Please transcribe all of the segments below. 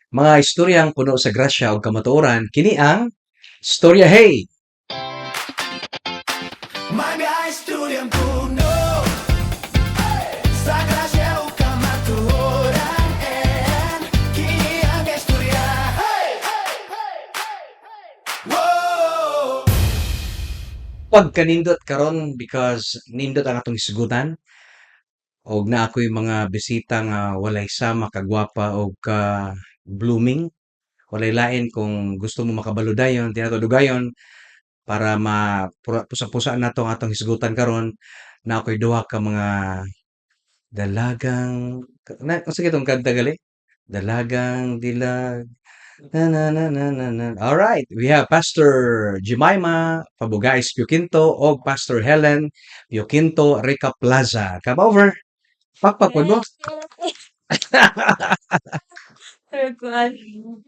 Mga istoryang puno sa grasya ug kamatuoran, kini ang Storya Hey! Mga istoryang puno sa grasya ug kamatuoran, kini ang istorya. Hey! Whoa! Pagkanindot karon because nindot ang atong hisgutan og naa ko'y mga bisita nga walay sama kagwapa og ka blooming. Walay lain kung gusto mo makabalo dayon, di nato dugayon para ma pusa-pusa nato ang atong hisgutan karon. Naa ko'y duha ka mga dalagang na unsa gyud tong kanta gali? Dalagang dilag na na na na na na. Alright, we have Pastor Jemima Pabugais Pioquinto og Pastor Helen Pioquinto Rica Plaza. Come over. Pakpak pud mo. Kuan.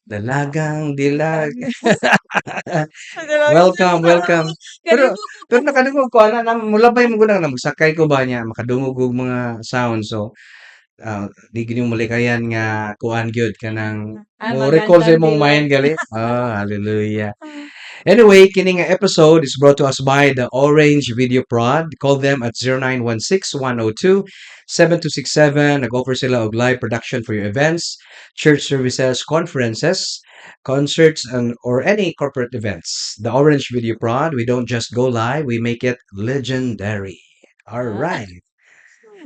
Dalagang dilag. Welcome, welcome. Pero nakadungog ko ana na mulabay mo gud na magsakay ko ba niya makadungog og mga sound, so di gyud mo malikayan nga kuan gyud kanang mo recall sa imong mind gali. Ah, hallelujah. Anyway, kini nga episode is brought to us by the Orange Video Prod. Call them at 0916-102-7267. Nag-offer sila og live production for your events, church services, conferences, concerts, and or any corporate events. The Orange Video Prod, we don't just go live, we make it legendary. All right.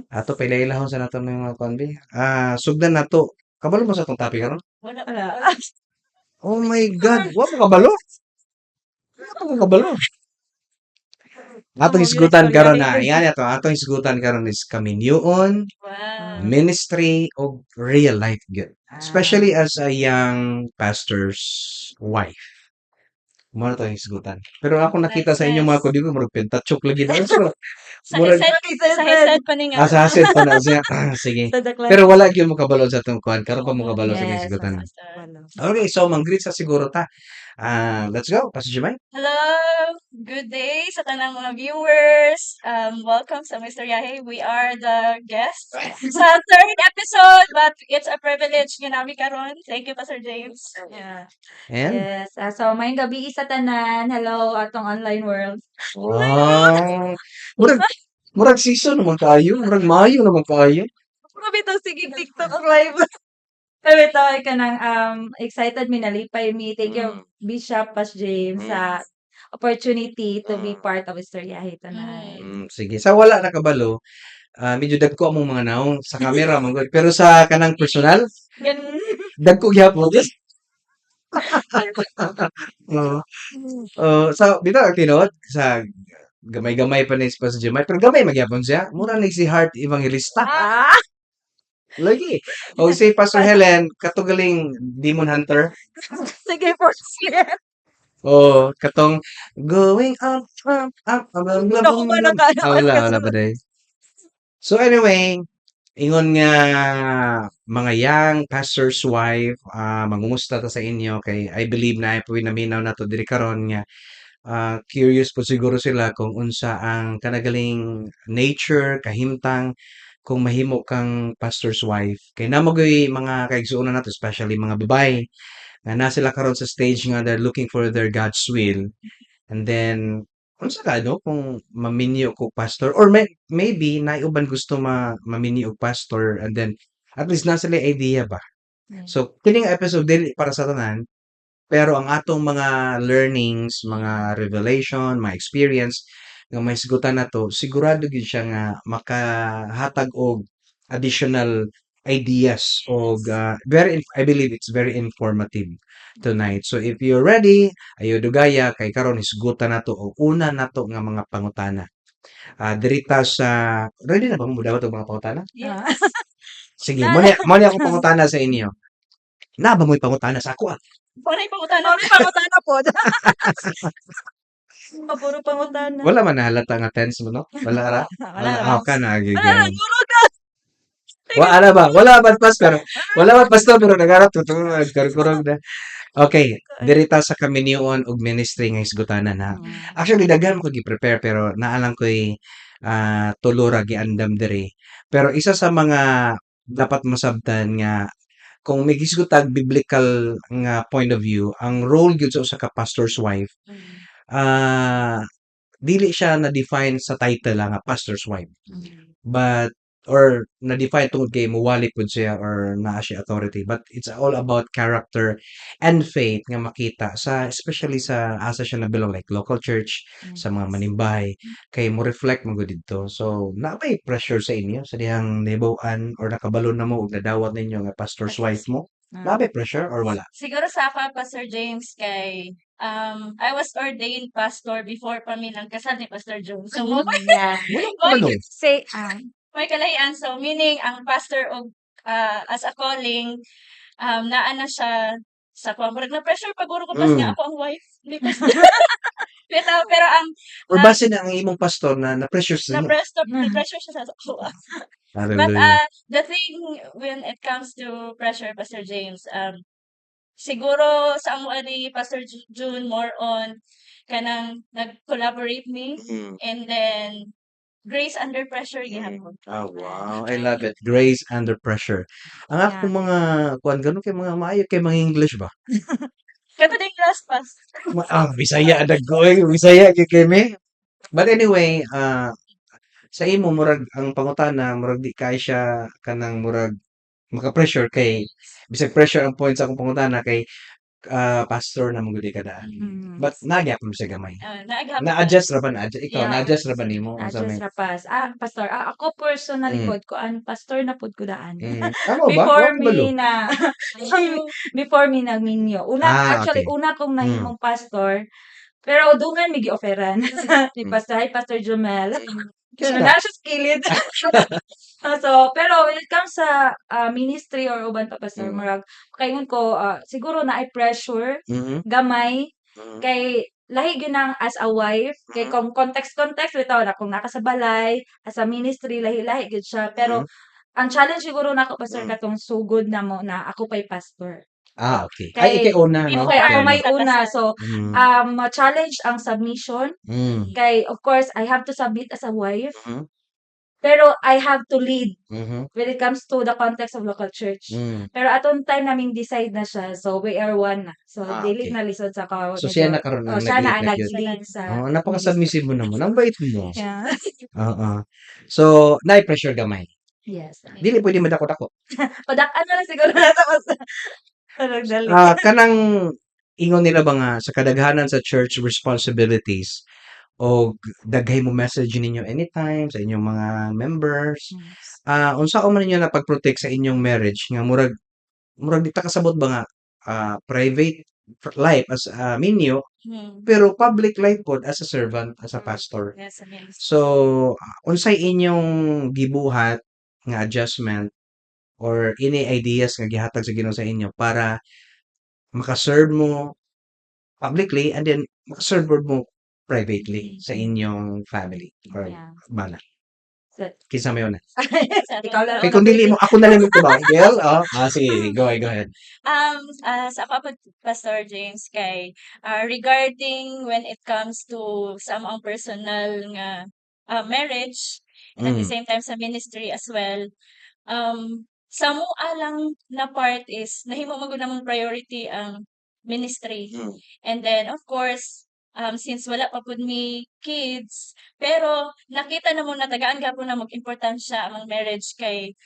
Ato pailailahon sa nato mga kuan bi. Ah, sugdan nato. Kabalo mo sa atong topic karon? Wala. Wala. Oh my God, wa mo kabalo? Wa mo kabalo? Atong hisgutan karon na, yan ato, atong hisgutan karon is kaminyoon, ministry og real life gyud. Especially as a young pastor's wife. Mao na to ang hisgutan. Pero ako nakita sa inyong mga kodigo murag pentateuch lagi na. So, Sa murag Hesed, sa Hesed pa ni nga. Ah, sa Hesed pa na siya. Ah, sige. Sa the Pero wala gyud mo kabalo sa atong kuan. Karon pa mo kabalo sa Yes, hisgutan. wala. Okay, so mang-greet sa siguro ta. Ah, let's go. Pastor Jemai. Hello! Good day sa tanang mga viewers. Welcome sa Mr. Yahe. We are the guests sa third episode, but it's a privilege nga nami karon. Thank you, Pastor James. Yeah. And Yes. Ah, so maayong gabi sa tanan. Hello atong online world. Wow. Murag season naman kaayo, murag Mayo naman kaayo. Puro bitaw sige TikTok ang live. Pero bitaw ay kanang excited mi, nalipay mi. Thank you, Bishop Pas James, sa opportunity to be part of Istoryahe tonight. Sige. Sa wala nakabalo, medyo dagko among mga naong sa camera man gud. Pero sa kanang personal, Ganun. Dagko gyapon. Oo. Oh, sa bitaw ang tinuod sa gamay-gamay pa ni Pastor Jemai, pero gamay magyapon siya. Mura ni si Heart Evangelista. Ah! Lagi. O si Pastor Helen, katugaling Demon Hunter. Sige for share. Oh, katong going up, up, up, up, up, up, Naku, wala ka. Ah, wala, wala pa day. So anyway, ingon nga mga young pastor's wife, mangumusta ta sa inyo kay I believe na ay naminaw nato diri karon nga curious po siguro sila kung unsa ang kanagaling nature, kahimtang kung mahimo kang pastor's wife. Kay naa man mga kaigsuonan nato, especially mga babae, nga na sila karon sa stage nga they're looking for their God's will. And then unsa ka no kung maminyo ko pastor or maybe naay uban gusto ma maminyo og pastor and then at least naa sila idea ba. So kining episode dili para sa tanan, pero ang atong mga learnings, mga revelation, mga experience nga mahisgutan nato, sigurado gyud siya nga makahatag og additional ideas og very, I believe it's very informative tonight. So if you're ready, ayo dugaya kay karon hisgutan nato og una nato nga mga pangutana. Diri ta sa ready na ba mo dawat og mga pangutana? Yes. Sige, mo ni ako pangutana sa inyo. Na ba mo'y pangutana sa ako ah? Wala pangutana. Sorry, pangutana po. Puro pangutana. Wala man nahalata nga tense mo, no? Wala ra. Wala Wala ra. ka na Wala ra, gyud. guro ka. Wala ba? Wala ba pastor? Wala ba pastor pero nagarap totoo nagkurog na. Okay, diri ta sa kaminyoon og ministry nga hisgutanan ha. Actually daghan ko gi-prepare pero naa lang ko'y tulo ra giandam diri. Pero isa sa mga dapat masabtan nga Kung may gisgutag biblical nga point of view, ang role gyud sa usa ka pastor's wife, dili siya na-define sa title lang nga pastor's wife. But or na-define tungod kay muwali pud siya or naa siya authority, but it's all about character and faith nga makita sa, especially sa asa siya na belong, like local church, sa mga manimbahay, kay mo reflect man gud didto. So naa bay pressure sa inyo sa dihang nahibaw-an or nakabalo na mo ug nadawat ninyo nga pastor's wife mo? Naa bay pressure or wala? Siguro sa ako, Pastor James, kay I was ordained pastor before pa mi nang kasal ni Pastor Jones. So, mo Wala ko kabalo. Say, may kalahian. So, meaning, ang pastor og as a calling, naa na siya sa kuwan. Murag na pressure pa guro ko pas nga ako ang wife ni pastor. Pero ang Or base na ang imong pastor na na-pressure sa na imo. pressure na pressure siya sa ako. But Hallelujah. The thing when it comes to pressure, Pastor James, siguro sa amo ni Pastor June, more on kanang nag-collaborate mi and then grace under pressure gihapon. Ah, wow. I love it. Grace under pressure. Ang akong mga kuan ganun kay mga maayo kay mga English ba? Kato ding last pass. Bisaya dagko eh. Bisaya gyud kay mi. But anyway, sa imo murag ang pangutana murag di kay siya kanang murag maka-pressure kay bisag pressure ang point sa akong pangutana kay pastor na mo gud ka daan. But nagyapon siya gamay. Naagapon. Na-adjust ra ba na ikaw Yeah. na-adjust ra ba nimo unsa Adjust may ra pas. Ah, pastor. Ah, ako personally pod kuan, pastor na pod ko daan. Tama ba? Before Wa ko kabalo. me na before me nagminyo. Una actually una kong nahimong pastor, pero dungan mi gi-offeran ni Pastor, hi Pastor Jumel. Kinsa Pero na? naa siya sa kilid. Ah, so, pero when it comes sa ministry or uban pa, pastor, murag makaingon ko, siguro naay pressure gamay kay lahi gyud nang as a wife kay kung context context bitaw na kung naa ka sa balay, as a ministry, lahi-lahi gyud siya. Pero ang challenge siguro nako, pastor, katong sugod namo na ako pa'y pastor. Ah, okay. Ay, Kay ikay una, no? okay, ako Okay, may no? una. So, ma-challenge ang submission kay of course I have to submit as a wife. Pero I have to lead when it comes to the context of local church. Pero atong time naming decide na siya, so we are one na. So dili na lisod sa ka So siya medyo na karon oh, ang siya na nag-lead ang na gyud. nag-lead sa Oh, ministry. napaka-submissive mo naman. Ang bait mo. Oo. So, naay pressure gamay. Yes. Dili pwede madako-dako. Padak-an na lang siguro na tapos. Parang dali. Ah, kanang ingon nila ba nga sa kadaghanan sa church responsibilities o daghay mo message ninyo anytime sa inyong mga members. Ah, unsa man ninyo na pag-protect sa inyong marriage nga murag murag di ta kasabot ba nga private life as a minyo pero public life pod as a servant, as a pastor? Yes. So, unsay inyong gibuhat nga adjustment or any ideas nga gihatag sa Ginoo sa inyo para maka-serve mo publicly and then maka-serve mo privately sa inyong family or bana? Kinsa may una? Ikaw lang Kay una, kung dili baby. mo, ako na lang magtubang. Girl, oh. Ah, sige, go ahead, go ahead. Sa ako pod, Pastor James, kay regarding when it comes to sa among personal nga marriage and at the same time sa ministry as well, sa amoa lang na part is nahimo man gud namong priority ang ministry. And then of course, since wala pa pud mi kids, pero nakita namo na tagaan gihapon namo og importansya among marriage kay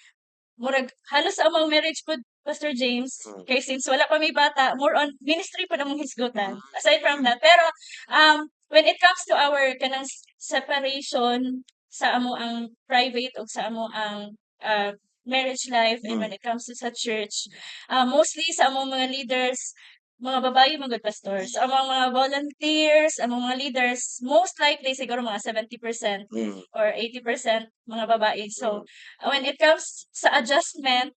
murag halos sa among marriage pud, Pastor James, kay since wala pa mi bata, more on ministry pud among hisgutan. Aside from that, pero when it comes to our kanang separation sa amoang private ug sa amoang marriage life and when it comes to sa church, mostly sa among mga leaders, mga babaye man gud, pastor. So among mga volunteers, among mga leaders, most likely siguro mga 70% or 80% mga babae. So when it comes sa adjustment,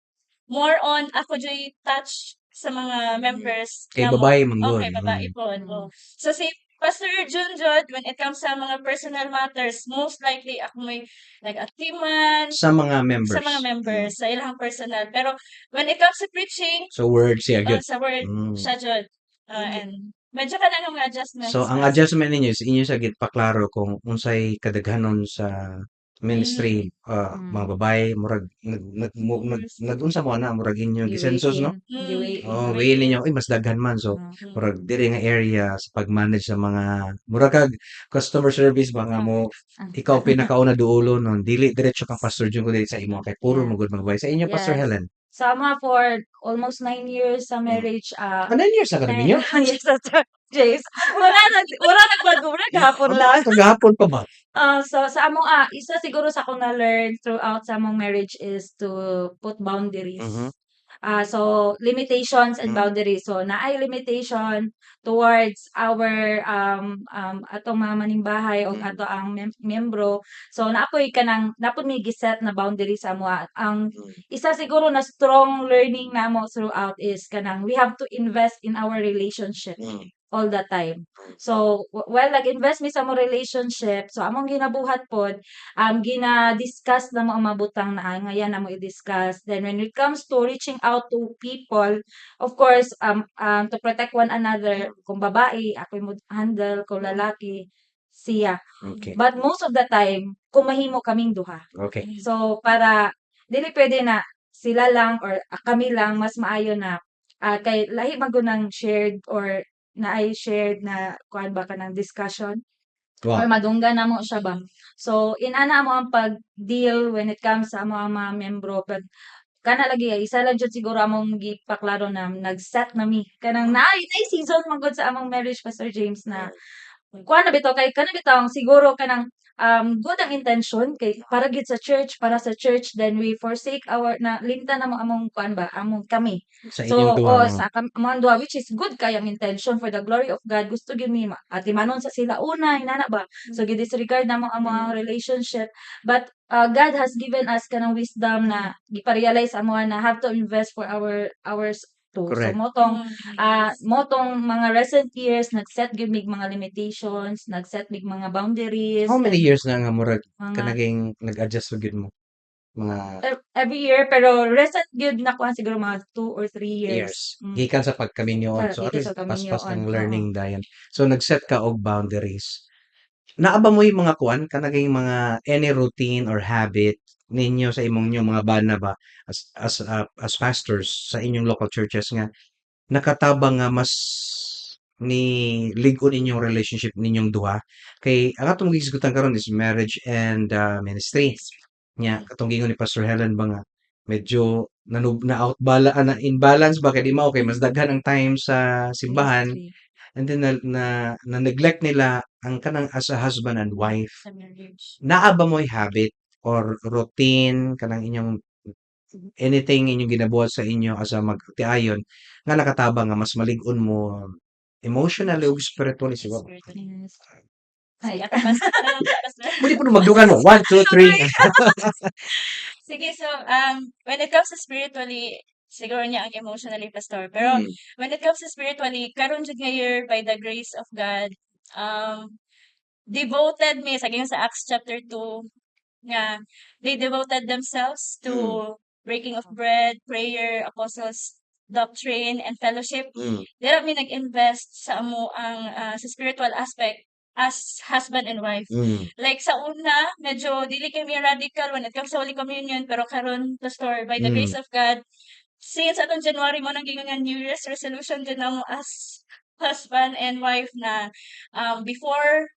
more on ako juy touch sa mga members Kay namo. babae man gud. Okay, babae pod. Oh. So si Pastor Jun jud, when it comes sa mga personal matters, most likely ako may nag-atiman Sa mga members. Sa mga members, sa ilang personal. Pero when it comes to preaching, So word siya gyud. Sa word siya jud. And medyo kanang mga adjustments. So ang adjustment ninyo is inyo sa paklaro kung unsay kadaghanon sa Ministry, mga babae murag nag nag mo nag nag-unsa mo ana, murag inyong gi-census, no? Giweigh. Oh, weigh ninyo, uy, mas daghan man, so murag diri nga area sa pag-manage sa mga murag kag customer service ba nga mo ikaw pinakauna duolo nun, dili diretso kang Pastor Jun kundi sa imo kay puro man gud mga babae. Sa inyo, Pastor Helen? Sa amo for almost 9 years sa marriage, Ah, 9 years na ka ninyo? Yes, Pastor James. Wala nagbago, wala gahapon lang. Kagahapon pa ba? Ah, so sa among isa siguro sa akong na-learn throughout sa among marriage is to put boundaries. Ah, so limitations and boundaries. So naay limitation towards our atong mga manimbahay o ato ang miyembro. So naa poy kanang naa pod may giset na boundaries sa amoa. Ang isa siguro na strong learning namo throughout is kanang we have to invest in our relationship all the time. So, well, nag-invest mi sa among relationship. So, among ginabuhat pod, gina-discuss na mo ang mga butang na ngayan namo i-discuss. Then, when it comes to reaching out to people, of course, to protect one another, kung babae, ako mo handle, kung lalaki, siya. But most of the time, kung mahimo kaming duha. So, para dili pwede na sila lang or kami lang, mas maayo na kay lahi man gud ng shared or naay shared na kuan ba, kanang discussion or madunggan namo siya ba. So, inana mo ang pag-deal when it comes sa amo ang mga membro, but kana lagi isa lang jud siguro among gipaklaro na nag-set na mi kanang naay season man gud sa among marriage, Pastor James, na kuan na bitaw kay kana bitaw siguro kanang good ang intention kay para gyud sa church, para sa church, then we forsake our na limtan namo among kuan ba, among kami. Sa So, inyong duha. Oh, sa among duha, which is good kay ang intention for the glory of God. Gusto gyud mi atimanon sa sila una, inana ba. So gi-disregard namo ang mga relationship. But God has given us kanang wisdom na gipa-realize amo na have to invest for our ours too. So Correct. Mao tong mga recent years nag-set gyud mig mga limitations, nag-set mig mga boundaries. How many and years na nga murag mga kanaging nag-adjust gyud mo? Mga Every year, pero recent gyud na kuan siguro mga 2 or 3 years. Years. Gikan sa pagkaminyoon. So at Gikan least sa paspas kaminyoon, ng oo. learning dayon. So nag-set ka og boundaries. Naa ba mo'y mga kuan kanaging mga any routine or habit ninyo sa imong inyong mga bana ba as pastors sa inyong local churches nga nakatabang nga mas ni lig-on inyong relationship ninyong duha? Kay ang atong gihisgutan karon is marriage and ministry nya. Katong giingon ni Pastor Helen ba nga medyo nanub na outbala na imbalance ba kay di mao kay mas daghan ang time sa simbahan Ministry. And then na neglect nila ang kanang as a husband and wife. Sa marriage. Naa ba mo'y habit or routine kanang inyong anything inyong ginabuhat sa inyo as a magtiayon nga nakatabang nga mas malig-on mo emotionally ug spiritually siguro? Spiritually. Yes. Sige, ako, Pastor. Pastor. Pwede po magdugan mo. One, two, three. Sige, so, when it comes to spiritually, siguro niya ang emotionally, Pastor. Pero, when it comes to spiritually, karon jud nga year, by the grace of God, devoted mi, sa sa Acts chapter 2, nga, they devoted themselves to breaking of bread, prayer, apostles' doctrine, and fellowship. Dira mi nag-invest sa amo ang sa spiritual aspect as husband and wife. Like sa una, medyo dili kami radical when it comes sa Holy Communion, pero karon, Pastor, by the grace of God, since atong January mo nang giingon nga New Year's resolution din namo as husband and wife na before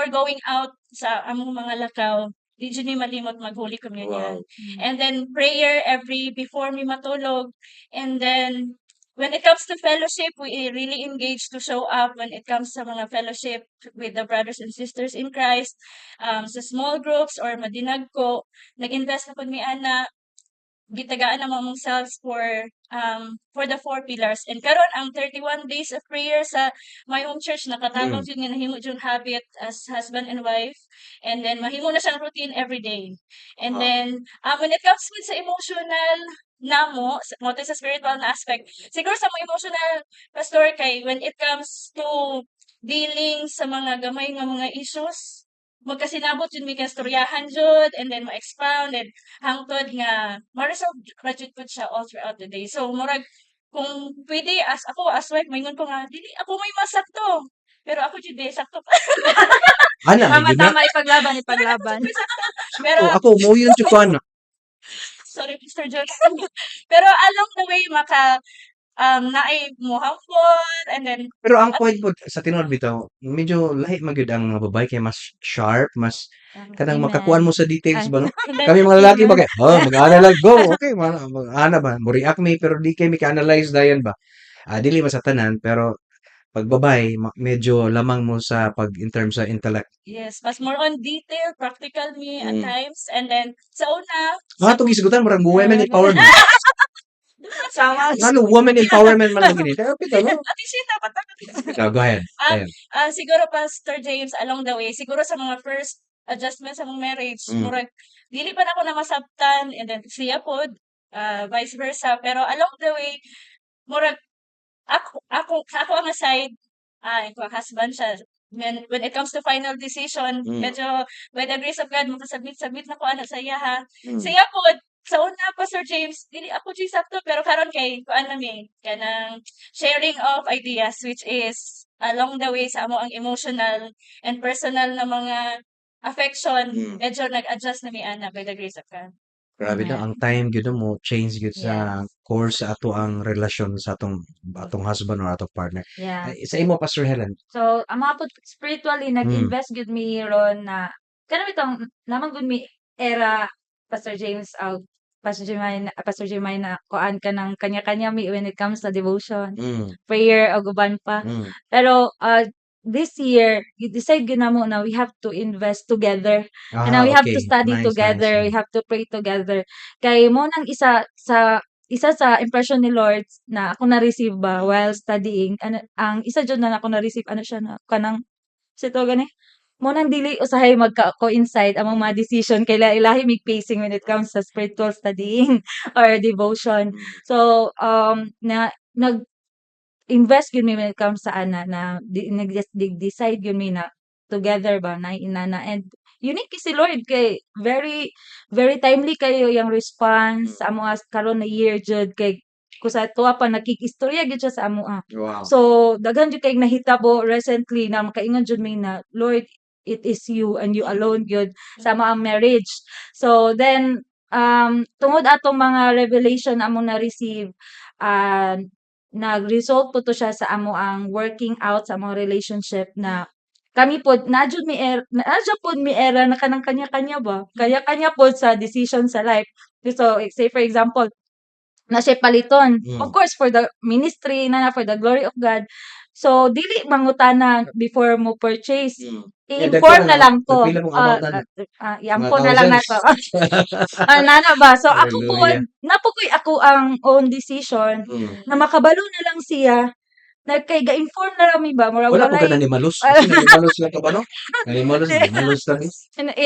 going out sa among mga lakaw, di jud mi malimot mag Holy Communion. And then prayer every before mi matulog. And then when it comes to fellowship, we really engage to show up when it comes sa mga fellowship with the brothers and sisters in Christ, sa small groups or madinagko, nag-invest na pud mi ana, gitagaan na among selves for the four pillars. And karon ang 31 days of prayer sa my home church nakatabang jud nga nahimo jud habit as husband and wife. And then mahimo na siyang routine every day. And then when it comes with sa emotional namo, mo sa spiritual na aspect, siguro sa mo emotional, Pastor, kay when it comes to dealing sa mga gamay nga mga issues, magkasinabot jud mi, kastoryahan jud, and then ma-expound and hangtod nga ma-resolve ra jud pud siya all throughout the day. So murag kung pwede as ako as wife maingon ko nga dili ako may masakto. Pero ako jud eh, sakto pa. Ana, Tama, gyud na. tama, ipaglaban, ipaglaban. Pero Oh, ako mo yun jud ko ana. Sorry, Mr. Jones. Pero along the way maka naay mo humble and then Pero ang point po sa tinuod bitaw, medyo lahi man gyud ang mga babae kay mas sharp, mas kanang Amen. makakuan mo sa details Ay. ba, no? And then, Kami mga lalaki ba kay, oh, mag-ana lang, go, okay, mag-ana ba, mo react mi pero di kay mi ka-analyze dayon ba. Ah, dili man sa tanan pero pag babae medyo lamang mo sa pag in terms sa intellect. Yes, mas more on detail, practical me at times. And then sa una, Mga itong gisgutan, murag women empowerment. Sama. Ngano women empowerment man lang gini. Pero pito, no? Ate Shin, dapat ako. So, go ahead. Ah, Ayan. ah, siguro, Pastor James, along the way, siguro sa mga first adjustment sa mga marriage, murag dili pa nako na masabtan and then siya pod, vice versa. Pero along the way, murag ako ang side, ako ang husband siya. When it comes to final decision, medyo by the grace of God, makasubmit-submit na ko ana sa iya ha. Siya pod, sa una, Pastor James, dili ako jud sakto, pero karon kay kuan na mi, kanang sharing of ideas, which is along the way sa amo ang emotional and personal na mga affection, medyo nag-adjust na mi ana by the grace of God. Grabe na Amen. ang time gyud mo change gyud sa course sa ato ang relasyon sa atong husband or atong partner. Ay, sa imo, Pastor Helen. So, ang mga pod spiritually nag-invest gyud mi ron na kanang bitong naman gud mi era, Pastor James og Pastor Jeremiah, na kuan ka ng kanya-kanya mi when it comes sa devotion, prayer ug uban pa. Pero this year, gi-decide gyud namo na we have to invest together. And we have to study Nice, together, nice. We have to pray together. Kay mo nang isa sa impression ni Lord na ako na-receive ba while studying, ano, ang isa jud na ako na-receive, ano siya na kanang sa to gani mo nang dili usahay magka-coincide among mga decision kay lahi mig pacing when it comes sa spiritual studying or devotion. So na nag invest gyud mi when it comes sa ana na di, nag decide gyud mi na together ba na inana, and unique si Lord kay very very timely kayo yung response sa amo karon na year jud kay kusa tuwa pa nakikistorya gyud siya sa amoa. So daghan jud kay nahitabo recently na makaingon jud mi na, "Lord, it is you and you alone gyud sa amo ang marriage." So then tungod atong mga revelation among na-receive, nag-result po to siya sa amo ang working out sa among relationship na kami pod naa jud pod mi era na kanang kanya-kanya ba, kanya-kanya pod sa decision sa life. So say for example, na siya paliton. Of course for the ministry na for the glory of God. So dili mangutana before mo purchase. I-inform na lang ko. Pila pong amount na? Iampo na lang nato. Nana ba? So ako po, napukoy ako ang own decision na makabalo na lang siya na kay ga-inform na lang mi ba murag Wala po ka walay nanimalos. Kasi nanimalos lang ka ba, no? Nanimalos, nanimalos lang eh.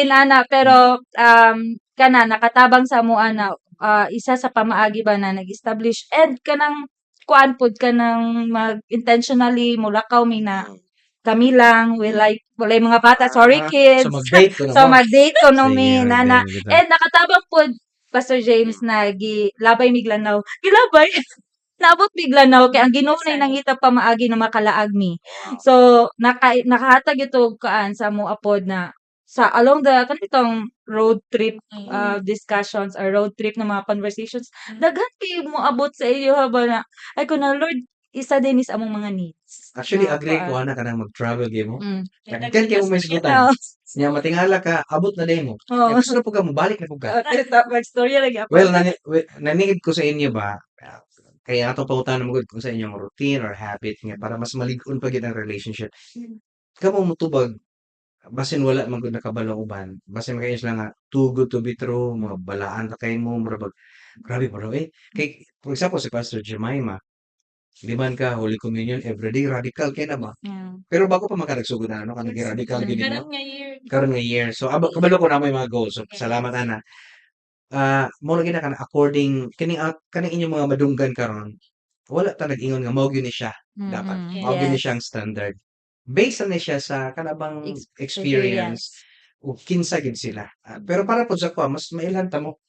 Inana, pero kana nakatabang sa amoa na isa sa pamaagi ba na nag-establish and kanang kuan pod kanang mag intentionally mulakaw mi na kami lang, we like walay mga bata, sorry kids. So mag-date ko na So mo. mag-date ko no Sige, mi nana mag-date kita. And nakatabang pod, Pastor James, na gilabay mig lanaw, gilabay naabot mig lanaw kay ang Ginoo nay nangita pamaagi na makalaag mi. So nakahatag ito kaan sa amo pod na sa along the kanitong road trip discussions or road trip na mga conversations, daghan kay moabot sa iyo ha ba na ay ko na Lord, isa din is among mga needs. Actually, Na agree kuan. ko ana kanang mag-travel gyud mo. Daghan kay mo may Oo. Nya matingala ka, abot na din mo. Oo. Kaya gusto na pud ka mobalik na pud ka. Mag-storya lagi ako. Well, nanigid ko sa inyo ba, kaya atong pangutana mo gud kung sa inyong routine or habit nga para mas malig-on pa gyud ang relationship. Kamo motubag, basin wala man gud nakabalo uban, basin makaingon sila nga too good to be true, mga balaan ta kay mo, mura bag grabe pa raw eh. Kay for example si Pastor Jemima, di man ka Holy Communion everyday, radical kay na ba? Pero bago pa man ka nagsugod na ano, kanang radical gyud no? Karon nga year. Karon nga year. So aba kabalo ko na may mga goals. So salamat ana. Mo lagi na kana according kining kaning inyong mga madunggan karon, wala ta nag-ingon nga mao gyud ni siya dapat. Mao gyud ni siyang standard. Based na ni siya sa kanabang experience ug kinsa gyud sila. Pero para pod sa kuha, mas mailhan ta mo.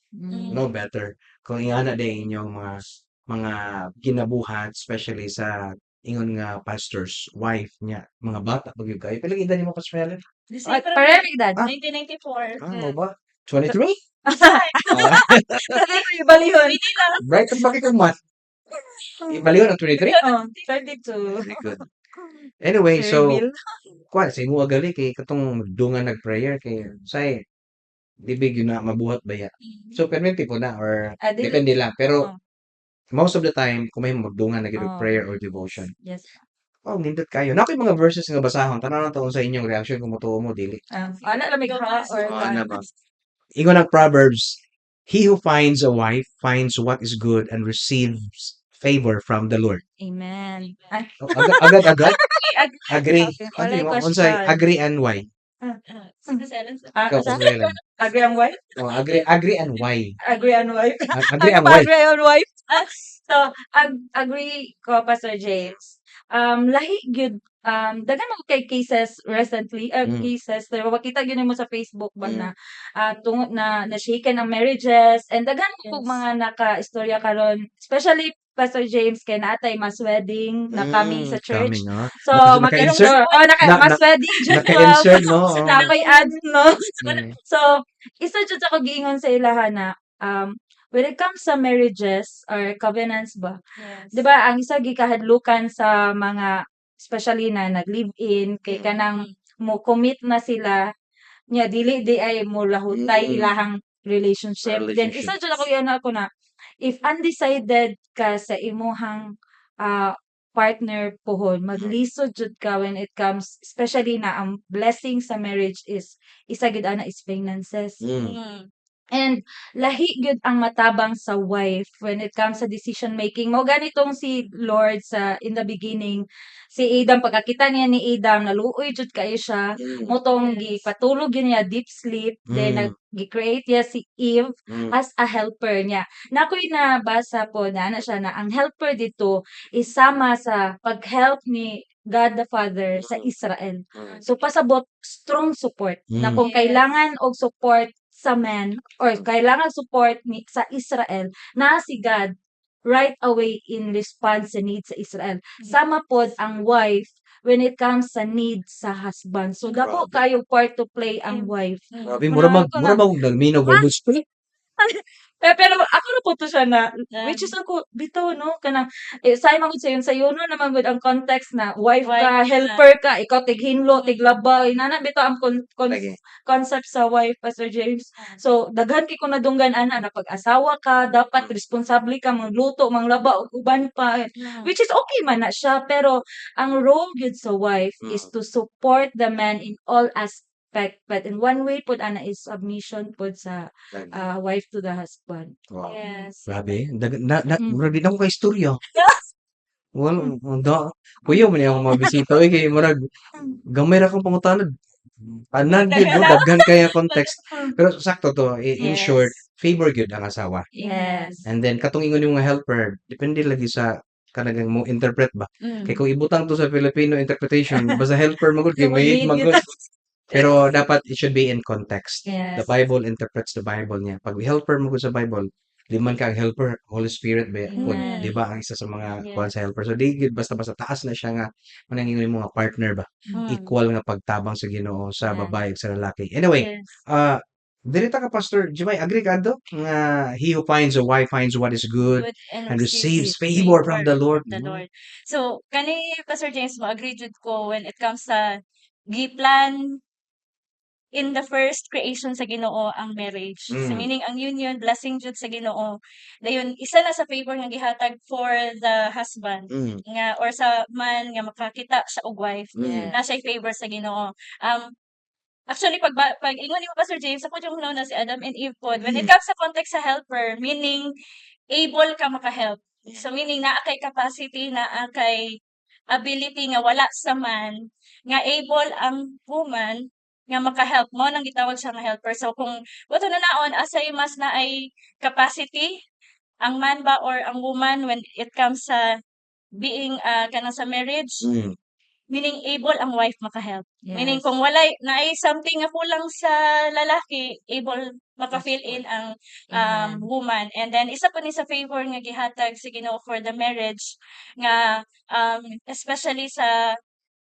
No better kung ingana day inyong mga ginabuhat, especially sa Ingon nga pastor's wife niya, mga bata pa gyud kayo. Pila edad nimo, Pastor Helen? The Oh, same pa pareho edad. Ah. 1994. Ah, mao ba? 23? Ah, Balihon. Pwede lang. Bright ang bakit kang math. Balihon ang 23? Oh, 22. Very good. Anyway, so Reveal. Kuan sa imo gali kay katong dungan nag-prayer kay say dili gyud na mabuhat ba ya. So permanente po na or Ah, dili. depende lang, pero Oh. most of the time kung may magdungan na gyud og Oh. prayer or devotion. Yes. Oh, nindot kayo. Naa koy mga verses nga basahon. Tan-aw na to sa inyong reaction kung motuo mo dili. Ah, ana lang mig Go, ha or Oh, kuan. ana ba? Ingon ang Proverbs, "He who finds a wife finds what is good and receives favor from the Lord." Amen. Ay, Oh, agad agad agad? Agree. Okay, walay Agree. Unsay question. agree and why? Ah, si Ellen. Ah, Ikaw, asa? Pastor Helen. Agree ang wife? Oh, agree agree and why? Agree ang wife? Agree Ano ang pa wife. agree on wife? Ah, so, agree ko, Pastor James. Lahi gyud, daghan man kay cases recently, cases, pero makita gyud nimo sa Facebook ba na tungod na na shaken ang marriages and daghan ko mga naka-istorya karon, especially Pastor James, kay naa tay mass wedding na coming sa church. Coming, ah. So, Naka-insert? Oh, naka mass wedding June 12. Naka-insert, no? Oh. Napay ads, no? So, isa jud ako giingon sa ilaha na when it comes sa marriages or covenants ba, 'di ba ang isa gikahadlukan sa mga especially na nag-live-in kay kanang mo commit na sila nya dili di ay mo lahutay ilahang relationship. Then Relationship. isa jud ako yan ako na if undecided ka sa imuhang partner pohon, maglisod jud ka when it comes, especially na ang blessing sa marriage is isa gid ana is finances. And lahi gyud ang matabang sa wife when it comes sa decision making. Mao ganitong si Lord sa in the beginning, si Adam, pagkakita niya ni Adam, naluoy jud kaayo siya. Mao tong gipatulog gyud niya, deep sleep, then nag gi-create niya si Eve as a helper niya. Na ako'y nabasa po na ana siya na ang helper dito is sama sa pag-help ni God the Father sa Israel. So pasabot strong support na kung kailangan og support sa man or kailangan support ni sa Israel na si God right away in response sa needs sa Israel. Sama pod ang wife when it comes sa needs sa husband. So dako Grabe. kayo part to play ang wife. Grabe, mura mag Mura mura mag nagminaw Bible school. Eh, pero ako ra po to siya na which is ako bitaw, no, kanang eh, say man gud sayon sayono naman gud ang context na wife Wife ka, ka. Helper ka, ikaw tighinlo, tiglaba, inana bitaw ang Lagi. Concept sa wife, Pastor James. So daghan kay ko nadunggan ana na pag asawa ka dapat responsable ka magluto, manglaba ug uban pa, which is okay man na siya, pero ang role gyud sa wife is to support the man in all aspect, but in one way pod ana is submission pod sa Lagi. Wife to the husband. Wow. Yes. Grabe, dag na murag di na ko kaistorya. Well, da kuyaw man ni akong mga bisita oy kay murag gamay ra akong pangutana. Tanan gyud, no, daghan kaya context. Pero sakto to, in short, favor gyud ang asawa. Yes. And then katong ingon nimo nga helper, depende lagi sa kanagang mo interpret ba. Kay kung ibutang to sa Filipino interpretation, basta helper man gud kay may Maid man gyud. gud. Pero dapat it should be in context. The Bible interprets the Bible niya. Pag helper mo gud sa Bible, di man ka ang helper, Holy Spirit ba pod, di ba ang isa sa mga kuan sa helper. So di gyud basta-basta taas na siya nga manang ingon nimo nga partner ba. Equal nga pagtabang sa Ginoo sa babae ug sa lalaki. Anyway, diri ta ka, Pastor Jimay, agree ka adto nga he who finds a wife finds what is good Good and and receives receives favor from the Lord. the Lord. So, kani Pastor James, mo agree jud ko when it comes sa giplan in the first creation sa Ginoo ang marriage. So meaning ang union, blessing jud sa Ginoo. Dayon isa na sa favor nga gihatag for the husband nga or sa man nga makakita siya og wife. Na siya favor sa Ginoo. Actually pag ingon nimo, Pastor James, ako yung na si Adam and Eve pod. When it comes sa context sa helper, meaning able ka maka-help. So meaning naa kay capacity, naa kay ability nga wala sa man, nga able ang woman nga maka-help mo nang gitawag siya nga helper. So kung buto na naon asay mas naay capacity, ang man ba or ang woman, when it comes sa being kanang sa marriage? Meaning able ang wife maka-help. Meaning kung walay naay something nga kulang sa lalaki, able maka-fill in ang Amen. Woman. And then isa pa ni sa favor nga gihatag sa Ginoo for the marriage nga especially sa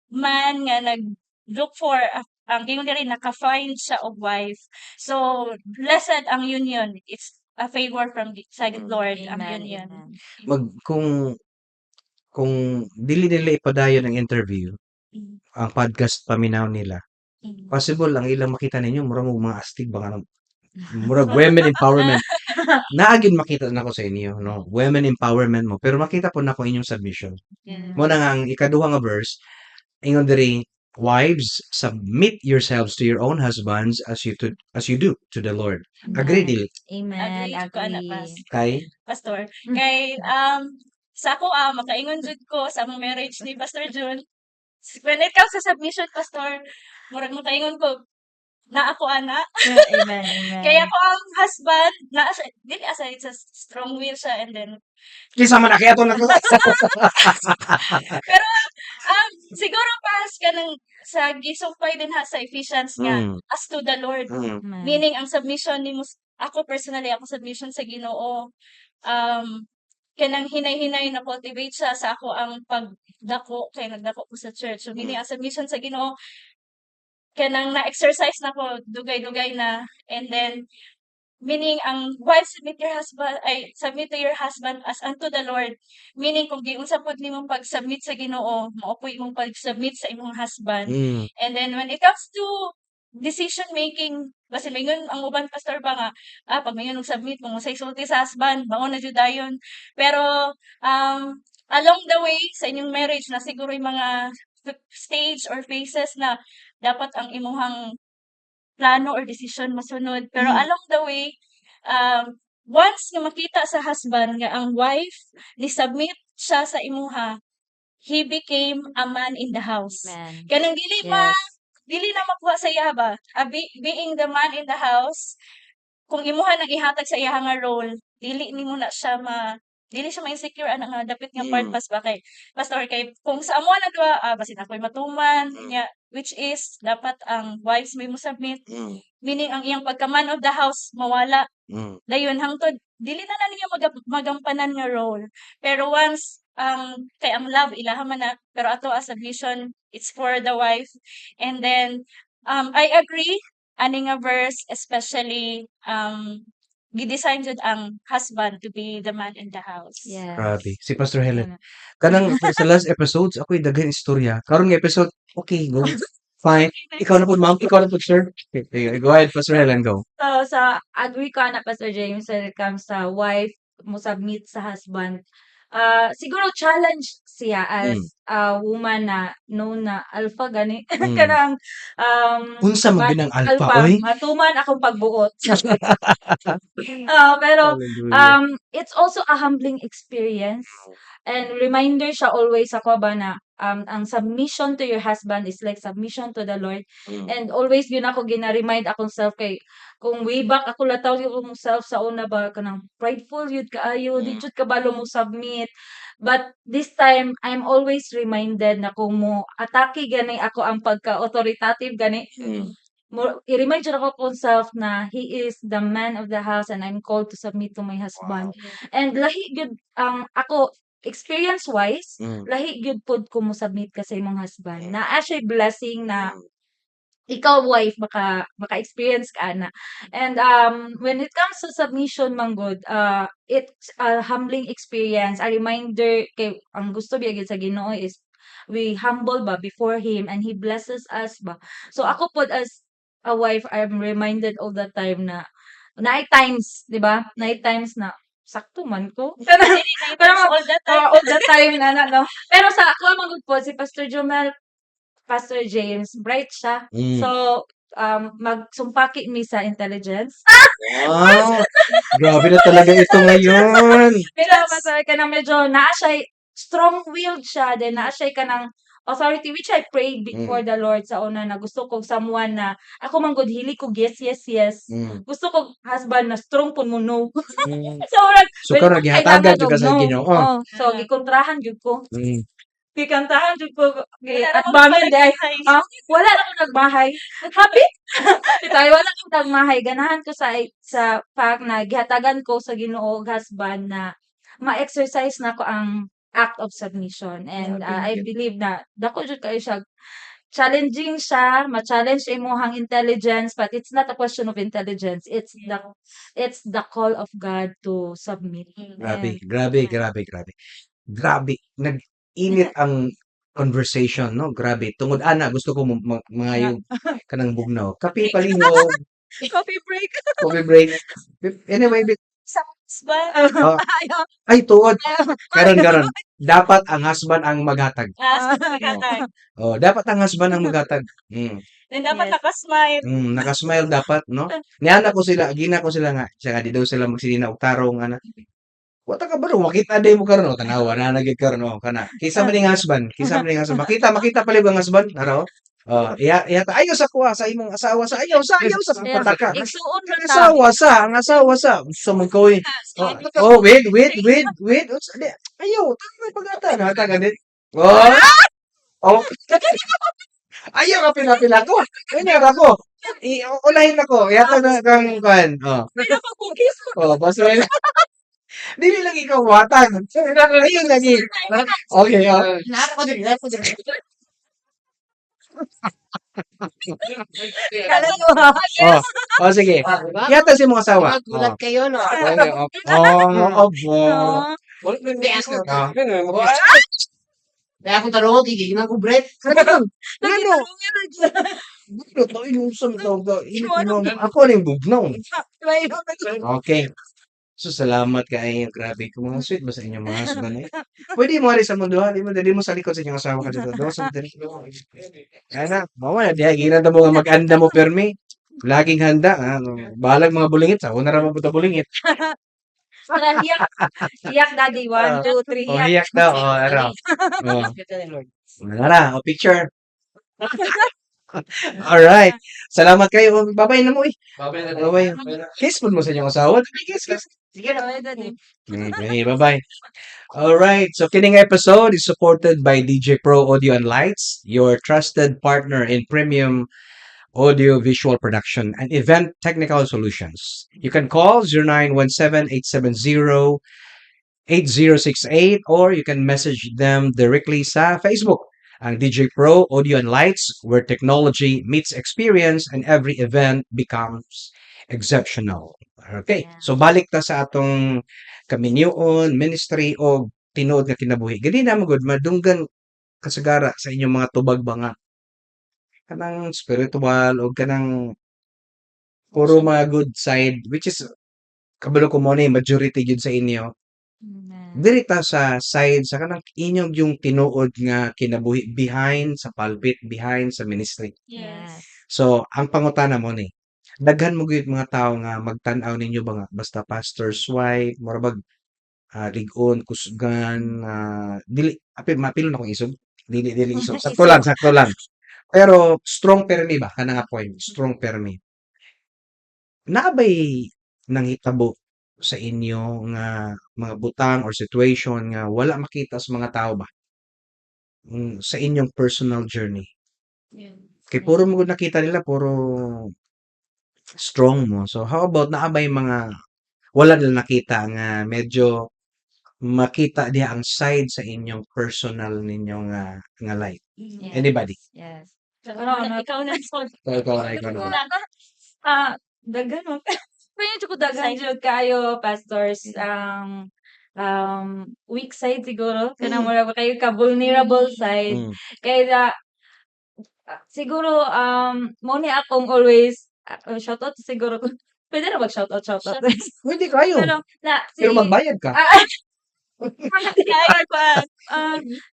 man nga nag look for ang giingon diri, naka-find siya og wife. So blessed ang union. It's a favor from sa Lord ang Amen. Union. Amen. Mag kung dili nila ipadayon ang interview, ang podcast paminaw nila, possible ang ilang makita ninyo murag mo mga astig ba nga murag women empowerment. Naa gyud makita nako sa inyo, no? Women empowerment mo. Pero makita po nako inyong submission. Mo na nga ang ikaduha nga verse, ingon diri, "Wives, submit yourselves to your own husbands as you do to the Lord." Agree Amen. Dili? Amen. Agree jud ko ana, Agree. Pas. Kay Pastor. Kay sa ako makaingon jud ko sa among marriage ni Pastor June. When it comes sa submission, Pastor, murag makaingon ko na ako ana. Amen. Amen. Kaya ko ang husband na siya, dili asa it's a strong will siya and then Kinsa man na kaya ato na. Pero siguro pas kanang sa gisumpay din ha sa Ephesians nga as to the Lord. Amen. Meaning ang submission nimo, ako personally, ako submission sa Ginoo kanang hinay-hinay na cultivate siya sa ako ang pagdako kay nagdako ko sa church. So meaning ang submission sa Ginoo kanang na-exercise na ko dugay-dugay na, and then meaning ang wife, submit your husband ay submit to your husband as unto the Lord. Meaning kung giunsa pod nimong pag-submit sa Ginoo, mao po imong pag-submit sa imong husband. And then when it comes to decision making, basin maingon ang uban, Pastor, ba nga pag maingon og submit kung unsay sulti sa husband, mao na jud dayon. Pero along the way sa inyong marriage na siguro yung mga stage or phases na dapat ang imuhang plano or decision masunod. Pero along the way, once nga makita sa husband nga ang wife ni submit siya sa imuha, he became a man in the house. Amen. Kanang dili ma dili na makuha sa iya ba? Being the man in the house, kung imuha nang ihatag sa iya nga role, dili nimo na siya ma dili siya ma-insecure ana nga dapit nga part pas ba kay Pastor, kay kung sa amo na duha, basin ako'y matuman nya, which is dapat ang wives may mo submit, meaning ang iyang pagka man of the house mawala dayon hangtod dili na na niya magampanan nga role. Pero once ang kay ang love ilaha man na, pero ato as submission, it's for the wife. And then I agree ani nga verse, especially gi-design jud ang husband to be the man in the house. Grabe. Si Pastor Helen. Ano. Kanang sa last episodes, ako'y daghan istorya. Karon nga episode, okay, go. Fine. Ikaw na po, ma'am. Ikaw na po, sir. Okay, go ahead, Pastor Helen, go. So, sa agree ko ana, Pastor James, when it comes sa wife mo submit sa husband. Siguro challenge siya as a woman na known na alpha gani. Kanang Unsa man gyud ang alpha, oy? Matuman akong pagbuot. Pero Hallelujah. It's also a humbling experience and reminder siya always ako ba na ang submission to your husband is like submission to the Lord. And always yun ako gina-remind akong self kay kung way back ako lataw yung self sa una ba, kanang prideful yun kaayo, di jud kabalo mo submit. But this time I'm always reminded na kung mo atake gani ako ang pagka-authoritative gani, mo i-remind jud ako akong self na he is the man of the house and I'm called to submit to my husband. And lahi gyud ang ako experience wise, lahi gyud pod kung mo submit ka sa imong husband. Naa siya blessing na ikaw wife maka-experience ka ana. And when it comes to submission man gud, it's a humbling experience, a reminder kay ang gusto biya gyud sa Ginoo is we humble ba before Him and He blesses us ba. So ako pod as a wife, I'm reminded all the time na naay times, di ba? Naay times na sakto man ko. Dili na Pero all the time. All the time na na, no? Pero sa ako man gud po si Pastor Jomel, Pastor James, bright siya. So magsumpaki mi sa intelligence. Wow! Grabe na talaga ito ngayon. Pero Pastor, kanang medyo naa siya strong-willed siya, then naa siya kanang authority, which I prayed before the Lord sa una na gusto ko someone na ako man gud hili ko yes. Gusto ko husband na strong pud mo no. So murag So karon gihatagan jud ka sa no. Ginoo. Oh, so gikontrahan gyud ko. Gikantahan jud ko gi Wala at namang bangan di ay. palagay. Ah, wala na ko nagmahay. Happy? Bitaw wala ko nagmahay. Ganahan ko sa fact na gihatagan ko sa Ginoo og husband na ma-exercise nako ang act of submission and I believe na dako jud kaayo siya, challenging siya, ma-challenge imong intelligence, but it's not a question of intelligence. It's the call of God to submit. Grabe, And grabe, grabe, grabe. Grabe, nag-init ang conversation, no? Grabe. Tungod ana gusto ko mangayog kanang bugnaw. Kape palihog, Coffee break. Coffee break. Anyway, Sa husband. Oh, ay tuod. Karon karon. Dapat ang husband ang maghatag. Ah, maghatag. Oh, dapat ang husband ang maghatag. Then dapat nakasmile. Nakasmile dapat, no? Niana ko sila, gina ko sila nga, siya nga di daw sila magsilina og tarong ana. Wa ta kabalo, makita day mo karon, oh, tanawa na na gyud karon, oh, kana. Kinsa man ning husband? Kinsa man ning husband? Makita, makita palihog ang husband, ara oh. Oh, iya iya ayo sa kuha sa imong asawa sa ayaw sa ayaw sa pataka. Igsuon Ang ra ta. asawa sa, ang asawa sa. Unsa man ka oy? Oh, oh, wait, wait, wait, wait. Unsa di? Ayaw, tama pagata na hatagan din. Oh. Oh. Ayaw ka pila-pila ko. Ay ko. I ulahin ako. Ihatag na kang kuan. Oh. Pinapag-cookies. Oh, basta dili lang ikaw watag. Ayun lagi. Okay, oh. Naa ko diri, naa ko diri. Kala ko. Oh, oh sige. Ah, diba? Ihatag sa imong asawa. Diba, gulat kayo, no? Okay, oh. Oh, opo. Hindi ako. Ah. Hindi ako tarong, giginan ko bread. Ngano? Bugnot na inusan tawag ka. Ako ning bugnaw. Okay. So salamat kaayo, grabe ko mga sweet ba sa inyong mga husband eh. Pwede mo ari sa mundo ha, di mo dali mo sa likod sa inyong asawa ka dito. Do sa dali. Ana, mao na diha ginan mo nga mag-anda mo permi. Laging handa ha. Bahalag mga bulingit sa una ra man pud ta bulingit. Para hiyak. Hiyak, daddy. One, Ah. two, three, Oh, hiyak. hiyak daw. Oh, ara. Oh. Nara, oh, picture. Alright. Salamat kayo. Babay na mo eh. Babay. Kiss po mo sa inyong asawa. Kiss, kiss. Sige na. Bye, daddy. Okay, bye-bye. All right. So, kining episode is supported by DJ Pro Audio and Lights, your trusted partner in premium audio visual production and event technical solutions. You can call 0917-870-8068 or you can message them directly sa Facebook. Ang DJ Pro Audio and Lights, where technology meets experience and every event becomes exceptional. Okay. So balik ta sa atong kaminyoon, ministry o tinuod nga kinabuhi. Gani na mo gud madunggan kasagara sa inyong mga tubag ba nga kanang spiritual o kanang puro mga good side, which is kabalo ko mo ni majority gyud sa inyo. Diri ta sa side sa kanang inyong yung tinuod nga kinabuhi behind sa pulpit, behind sa ministry. So, ang pangutana mo ni, daghan mo gyud mga tawo nga magtan-aw ninyo ba nga basta pastor's wife, mura bag lig-on, kusgan, dili apil mapilo na akong isog. Dili dili isog. Sakto lang, sakto lang. Pero strong permi ba kana nga point, strong permi. Naa bay nanghitabo sa inyo nga mga butang or situation nga wala makita sa mga tao ba? Sa inyong personal journey. Kay puro mo gud nakita nila puro strong mo. So how about naa bay mga wala nila nakita nga medyo makita diha ang side sa inyong personal ninyo nga life? Anybody? Yes. Ikaw Ano, na, ano? ikaw na. Sol. Ikaw, ikaw na, ikaw na. Ah, daghan mo. Pero jud ko daghan jud kaayo, pastors, ang weak side siguro kanang mura ba kayo ka vulnerable side kay na siguro mo ni akong always shout out siguro ko. Pwede ra mag shout out? Pwede kayo. Pero na si Pero magbayad ka. Ah, Ay, kuan.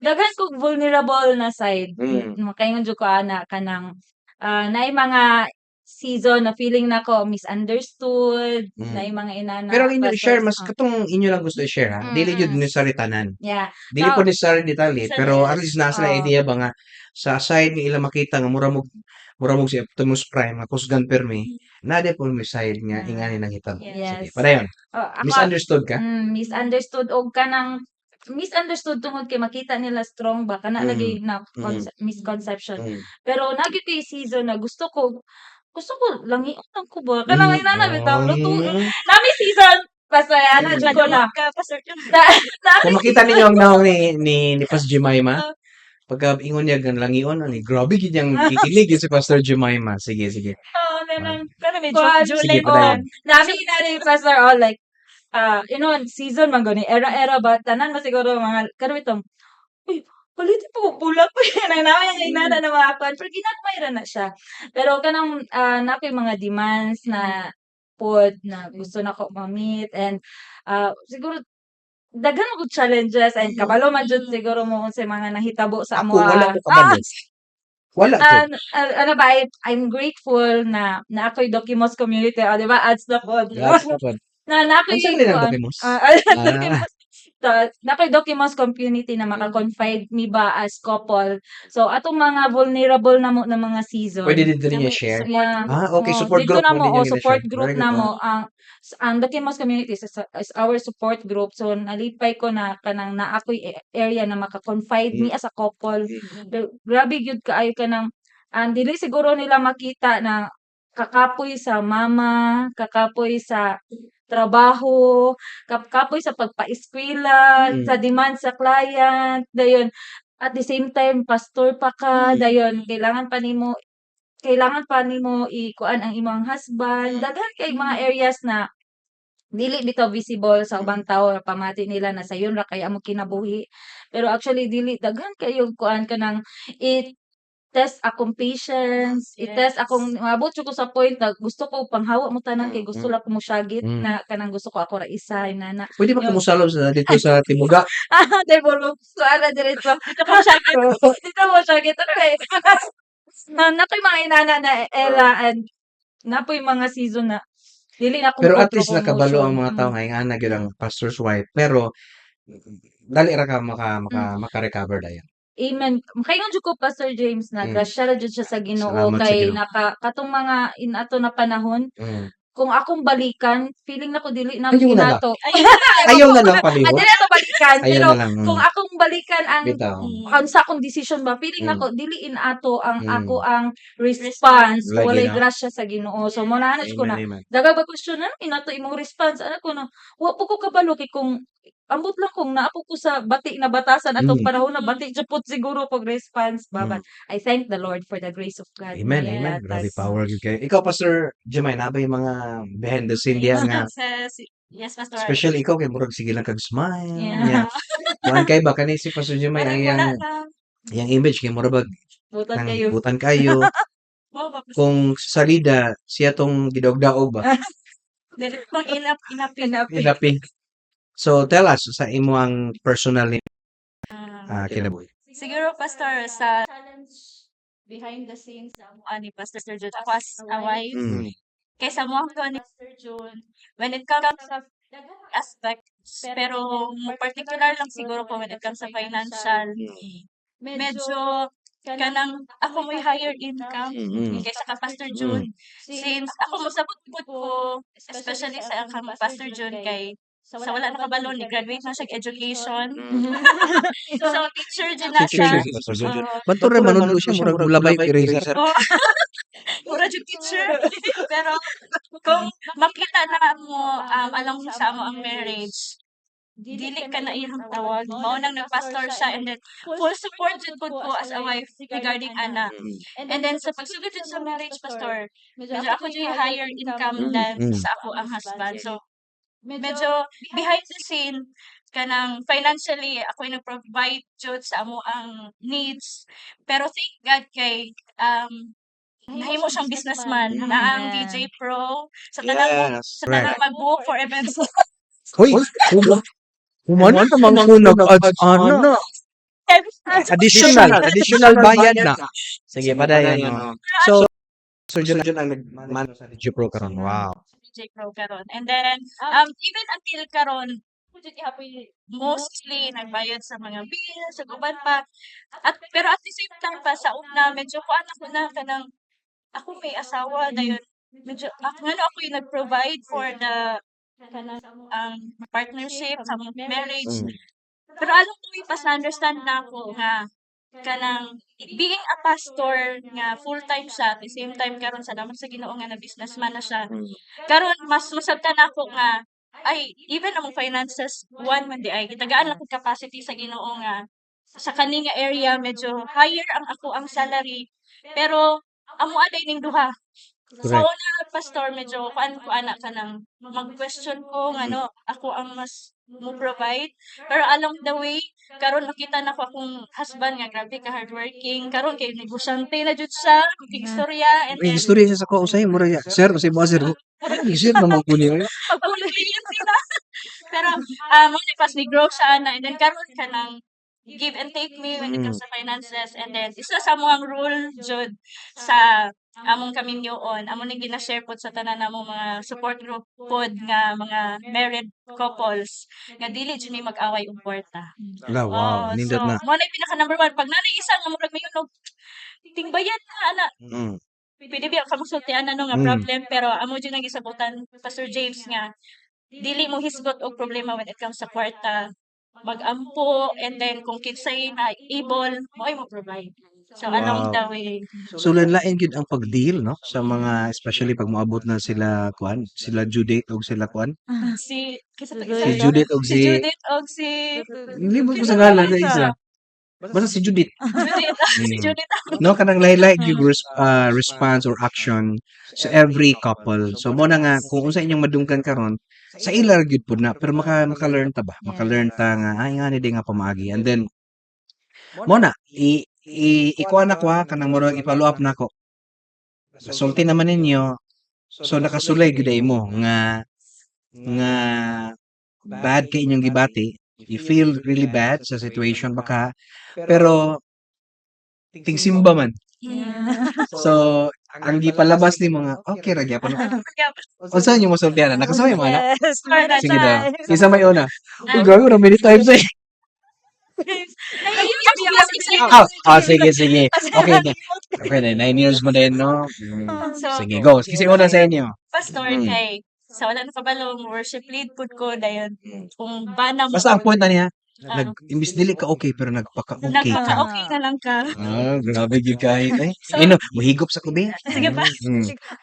Daghan kog vulnerable na side. Makaingon jud ko ana kanang naay mga season na feeling nako misunderstood, naay mga inana Pero ang inyo i-share, pastors, mas katong inyo lang gusto i-share ha. Dili jud necessary tanan. Dili So, po necessary detalye, Sa pero at least nasa na Oo. idea ba nga sa side nga ila makita nga mura mo si Optimus Prime nga kusgan permi, naa po may side nga ingani nang hitabo. Sige, Yes. padayon. Oh, ako, Misunderstood ka? Misunderstood og kanang Misunderstood tungod kay makita nila strong ba kana lagi na misconception. Pero naa gyud kay season na gusto ko langion lang ko ba, kanang inana bitaw luto nami season, Pastor, ana jud ko na. Madungog ka, Pastor Jun. Na Kung makita ninyo ang nawong ni Pas Jemima, pagka ingon niya gan langion ani, grabe gid niyang kikilig gyud si Pastor Jemima. Sige, sige. Oo, kanang Pero medyo kuan, Sige, July padayon. Nami na rin, Pastor, all like season man gani, era-era ba, tanan mo siguro mga kanang itong, "Uy, palitin pa kog bulak ko," na namin yung inana na mga kuan, pero ginagmay ra na siya. Pero kanang naa koy mga demands na pod na gusto nako ma-meet and siguro daghan man gud challenges and kabalo man jud siguro mo unsay mga nahitabo sa Ako, wala amoa. ko kabalo. Wala jud. Ano ba, I'm grateful na na ako'y Dokimos community, oh, di ba? Ads na pod. Ads na pod. Na ako'y Unsa gali ng kuan, Dokimos? Dokimos. Na ako'y Dokimos community na maka-confide mi ba as couple. So atong mga vulnerable na mo na mga season. Pwede dito niya share. Yeah. Ah, okay, Oh, support dito group na mo mo, din oh, yung support gina-share. group Very good. na mo ang Dokimos community is our support group. So nalipay ko na kanang naa ako'y area na maka-confide mi as a couple. Pero grabe gyud kaayo kanang ang dili siguro nila makita na kakapoy sa mama, kakapoy sa trabaho, kapoy sa pagpa-eskwela, sa demand sa client, dayon at the same time pastor pa ka, dayon kailangan pa nimo ikuan ang imong husband. Daghan kay mga areas na dili bitaw visible sa ubang tawo. Pamati nila na sayon ra kay among kinabuhi. Pero actually dili, daghan kayo kuan, kanang i-test akong patience, i-test akong moabot jud ko sa point na gusto ko panghawa mo tanan kay gusto lang ko mosyagit na kanang gusto ko ako ra isa inana. Pwede ba Yun. kumusalom sa dito sa Timuga? Ah, develop ko ana diretso. Dito ko syagit. Dito mo syagit. Ano kay na nakoy mga inana na era and napoy mga season na dili na Pero at control least akong nakabalo ang emotion. mga tao nga ingana gyud ang pastor's wife. Pero dali ra ka maka maka-recover dayon. Amen. Makaingon jud ko, Pastor James, na grasya ra jud siya sa Ginoo Salamat sa kay Ginoo. naka katong mga inato na panahon, kung akong balikan, feeling nako dili na Ayaw na lang. kinato. Ayaw na lang Ah, palihot. dili na to balikan, Ayaw pero na lang. kung akong balikan ang Bitaw. Ang sa akong decision ba, feeling nako dili inato ang ako ang response kung Lagi walay na. grasya sa Ginoo. So mo na ko na Amen, amen. daghang ba question na inato imong response ana ko na wa po ko kabalo kay kung ambot lang kung naa po ko sa bati na batasan atong panahon na bati jud pud siguro kog response ba, but I thank the Lord for the grace of God Amen, na amen. Grabe gihatag. power gyud kayo. Ikaw, Pastor Jemay, naa ba yung mga behind the scene diya nga Instances. Yes, Pastor. especially ikaw kay murag sige lang kag smile. Yeah. Yeah. Kuan kay ba kani si Pastor Jemay ang Parang iyang wala lang. iyang image kay murag bag Butan nang kayo. butan kayo. Wow, ba, Pastor? Kung sa salida siya tong gidaog-daog ba. Dili pang inap inapi. Inapi. Inapi. So tell us sa imong personal ni kinabuhi. Siguro, Pastor, sa challenge behind the scenes sa amo ni Pastor June, ako as a wife, kay sa mo ko ni Pastor June, when it comes sa aspect, pero mo particular lang siguro ko when it comes sa financial, medyo kanang ako may higher income kaysa ka Pastor June. Since ako mosabot pud ko, especially sa kang Pastor June kay sa wala nakabalo ni graduate na siya education. So teacher jud na Teacher siya. siya si Pastor June. Oo. Banto ra manudlo siya, murag mulabay og eraser. Oh. Mura jud teacher. Pero kung makita na mo along sa amo ang marriage, dili ka na iyang tawag. Mao nang nagpastor siya and then full support jud pud ko as a wife regarding ana. And then sa pagsugod jud sa marriage, Pastor, medyo ako jud higher income than sa ako ang husband. So medyo behind the scene kanang financially ako yung nag-provide jud sa amo ang needs. Pero thank God kay nahimo siyang businessman na ang DJ Pro sa tanang sa tanang mag-book for events. Hoy, human na man ko nag-ads ana. Additional, additional bayad na. Sige, padayon. No. So, Sir Jun ang nagmano sa DJ Pro karon. Wow. DJ Pro karon. And then even until karon mostly nagbayad sa mga bills, sa uban pa. At pero at the same time pa sa una medyo kuan ako na kanang ako may asawa dayon medyo ako ngano ako yung nag-provide for the kanang ang partnership sa among marriage. Pero along the way pas na-understand nako nga kanang being a pastor nga full-time siya, at the same time karon, salamat sa Ginoo nga na businessman na siya. Karon mas masabtan nako nga ay even among finances one man diay gitagaan lang kog capacity sa Ginoo nga sa kani nga area medyo higher ang ako ang salary, pero amo aday ning duha. Sa una, Pastor, medyo kuan ko ana, kanang mag-question ko ngano ako ang mas mo provide, pero along the way karon makita nako akong husband nga grabe ka hardworking karon kay negosyante na jud siya, istorya, and May then istorya siya sa ko usay mura ya. Sir, usay mo, sir. Sir naman ko niya. Pagpuli na. Pero mo ni pas ni grow siya ana, and then karon kanang give and take me when it comes to finances. And then isa sa among rule jud sa among kaminyoon, amo ning gina-share pod sa tanan namong mga support group pod nga mga married couples, nga dili jud mi mag-away og kwarta. Ala, wow, Oh, nindot so na. mo na pinaka number one, pag nanay isa nga murag mayon og tingbayan na ana, pwede biya ka mosultian ano nga problem, pero amo jud ang gisabutan, Pastor James, nga dili mo hisgot og problema when it comes sa kwarta, mag-ampo, and then kung kinsay na able, mo'y mo provide. So along the way. So lain gyud ang pag-deal, no, sa mga, especially pag moabot na sila kuan, sila Judith og sila kuan. Si kinsa to Si isa Si to? Judith og Si si Judith og si Limot ko sa ngalan sa isa. Basta si Judith. Judith, si Judith. No, kanang lahi-lahi gyud response or action sa every couple. So mo na nga kung unsa inyong madunggan karon sa ila ra gyud pud na, pero maka-learn ta ba? Maka-learn ta nga ay nga ni di nga pamaagi. And then mo na i ikuha na ko ha, kanang murag i-follow up nako. Nasulti naman ninyo. So nakasulay gyud ay mo nga nga bad kay inyong gibati. You feel really bad sa situation baka, pero tingsimba man. So ang gipalabas nimo nga okay ra gyapon. Unsa inyo mosultihan na? Nakasabay mo ana? Yes, Many Sige daw. times. Kinsa may una? Uy, grabe ra many times eh. Ah, ah, sige, sige. Okay na. Okay na, 9 years mo din, no? So, Sige, go. Kasi una sa inyo. Pastor, kay sa wala nakabalo, worship lead pud ko dayon. Kung bana mo Basta ang point na niya, Ah. nag imbis dili ka okay pero nagpaka-okay ka. Nagpaka-okay na lang ka. Ah, grabe gyud kahit eh. So, Ino, muhigop sa kubi. Sige pa.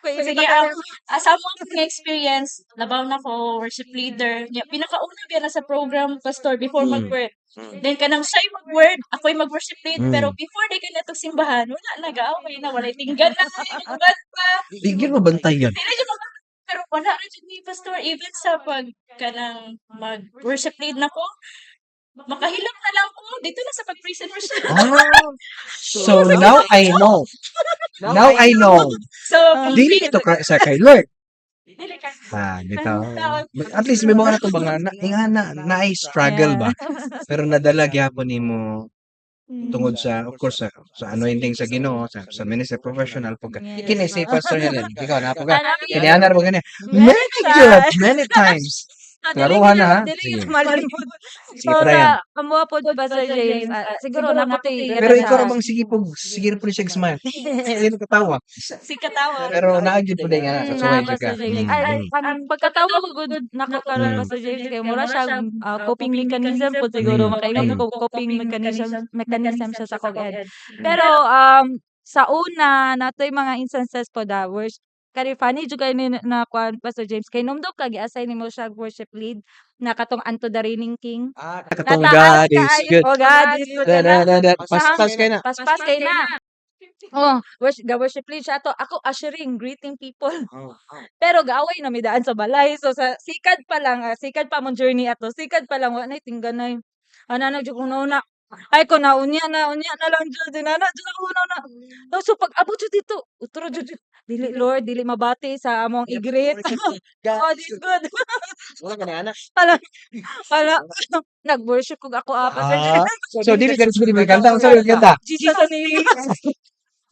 Sige, ang sa mo nga experience, labaw na ko worship leader. Nya pinakauna biya na sa program, Pastor, before mag-work. Then kanang siya'y mag-word, ako'y mag-worship lead, pero before di ka na simbahan, wala na, gaaway na, walay tinggan na, uban pa. Di gyud mabantayan. Dili jud pero wala ra jud ni, Pastor, even sa pag kanang mag-worship lead na ko, makahilak na lang ko dito na sa pag-praise and worship. Ah. So now I know. Now I know. So, Dili ito ka, sa kay Lord. Dili ka. Ah, dito. At least may mga na to ba nga na, nga na, na struggle ba? Pero nadala gyapon nimo tungod sa, of course, sa anointing sa Ginoo, sa ministry professional pagka kini si Pastor Helen, ikaw na po ka kini ana ra ba gani many good many times. Klaruhan na, ha? Dili Sige. gyud malimot. Sige, So padayon. sa amo po, Pastor James, siguro na po Pero ikaw ra bang sige po, sige po siya smile, sige katawa. Si katawa. Pero naa gyud po nga kasuway jud ka. Pastor James. Ay, ang pagkatawa ko gud nako karon, Pastor James, kay mura siya coping mechanism po siguro, makaingon ko coping mechanism mechanism siya sa kog end. Pero sa una natoy mga instances po da worship kani, funny jud kay ni na kuan, Pastor James, kay numdum ka gi-assign nimo siya worship lead na katong "Unto the Reigning King". Ah, katong Nataas "God is kaayo. good." Oh, God is good Da, na. da, da, da. Paspas kay na. Paspas kay na. Oh, worship, ga worship lead siya ato. Ako ushering, greeting people. Pero gaaway na mi daan sa balay. So sa sikad pa lang, sikad pa among journey ato. Sikad pa lang wa nay tingganay. Ana na jud ko na. Ay ko na unya na lang jud dinana jud ako na. Oh, so pag abot jud dito, utro jud jud. Dili Lord, dili mabati sa among i-greet. God is good. Wala ka na anak. Hala, hala, nag-worship kog ako ah, Pastor Ah, so dili ka rin may kanta, unsa may kanta? Jesus name.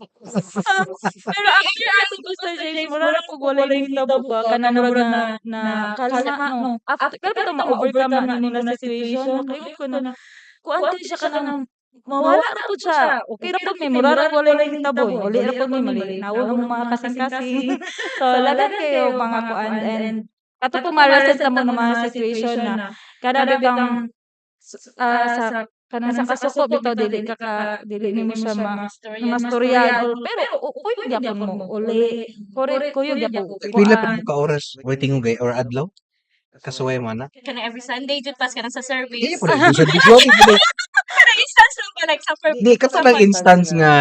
Pero after ato, Pastor James, mura ra kog walay nahitabo ba, kanang mura na na kalma, no. After pero bitaw ma-overcome na nimo na situation, makaingon ko na kuan kay siya, kanang mawala ra pud siya. Okay ra pud mi, mura ra walay nahitabo. Uli ra pud mi, malinaw ang mga kasing-kasing. So lagan kayo mga kuan, and ato po ma-recent sa mo ng mga situation na kada bitang Sa kanang sa kasuko bitaw dili nimo siya ma mastorya or pero kuyog gyapon mo uli. Kore kuyog gyapon Pila pa kuan. mo ka oras waiting og or adlaw? Kasuway mo na? Kanang every Sunday jud pas kanang sa Iya service. po na, sa po na. Kanang instance lang ba, like sa Di kato sa lang instance nga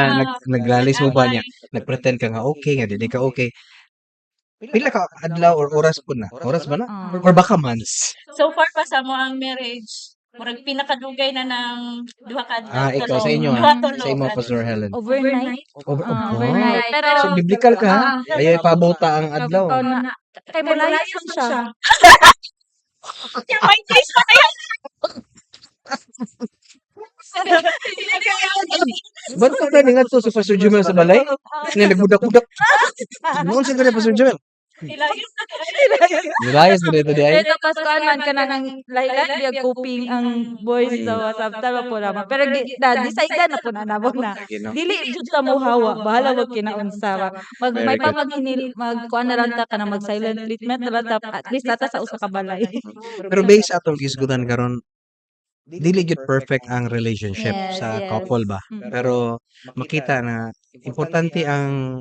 naglalis mo ba niya, nag-away. nagpretend ka nga okay nga dili ka okay. Pila ka adlaw or oras pud na? Oras ba na? Ah. Or baka months? So far pa sa among marriage, murag pinakadugay na ng 2 ka adlaw, Ah, ikaw tulo. sa inyo Duha ah. tulo Sa imo, ka Pastor Helen. Overnight. Over, Ah, oh, overnight. Pero So biblical ka ha? Ah. Ayaw ipabuta ang adlaw. Ikaw na kay mulayas man siya. Kaya may days pa kaya. Ba't ka ba nga to sa Pastor Jumel sa balay? Nga nagbudak-budak. Noon sa kanya, Pastor Jumel. Ilayos na. Nilayas mo dito di ay. Pero pas kuan man kanang lahi-lahi biyag coping ang boys sa WhatsApp tama po naman. Pero na decide na po na namo na. Lagi, no? Dili jud ta mohawa, bahala wag kinaunsa ba. Mag Very may good. pa maghinil mag kuan na lang ta kanang mag silent treatment na lang ta, at least nata sa usa ka balay. Pero based atong gisgutan karon, dili gyud perfect ang relationship sa couple ba. Pero makita na importante ang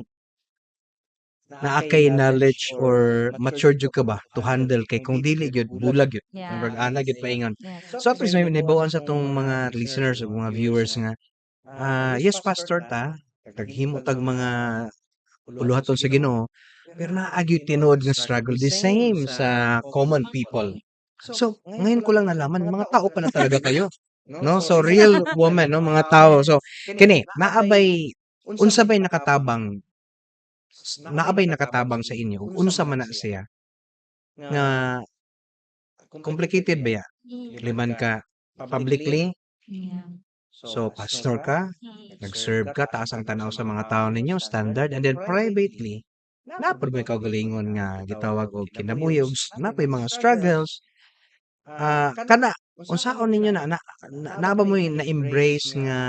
naa kay knowledge or mature jud ka ba to handle, kay kung dili gyud, bulag gyud. Murag ana gyud paingon. So at least may nahibaw-an sa atong mga listeners ug mga viewers nga yes, pastor ta, naghimo tag mga uluhaton sa Ginoo, pero naa gyud tinuod nga struggle, the same sa common people. So ngayon ko lang nalaman mga tao pala talaga kayo, no? So real woman, no, mga tao. So kini, naa bay unsa bay nakatabang, naa bay nakatabang sa inyo ug unsa man na siya nga complicated ba ya? Liman ka publicly, so pastor ka, nag-serve ka, taas ang tanaw sa mga tao ninyo, standard, and then privately, naa pod may kaugalingon nga gitawag og kinabuhi ug naa poy mga struggles. Ah, kana unsaon ninyo na naa ba mo'y na-embrace nga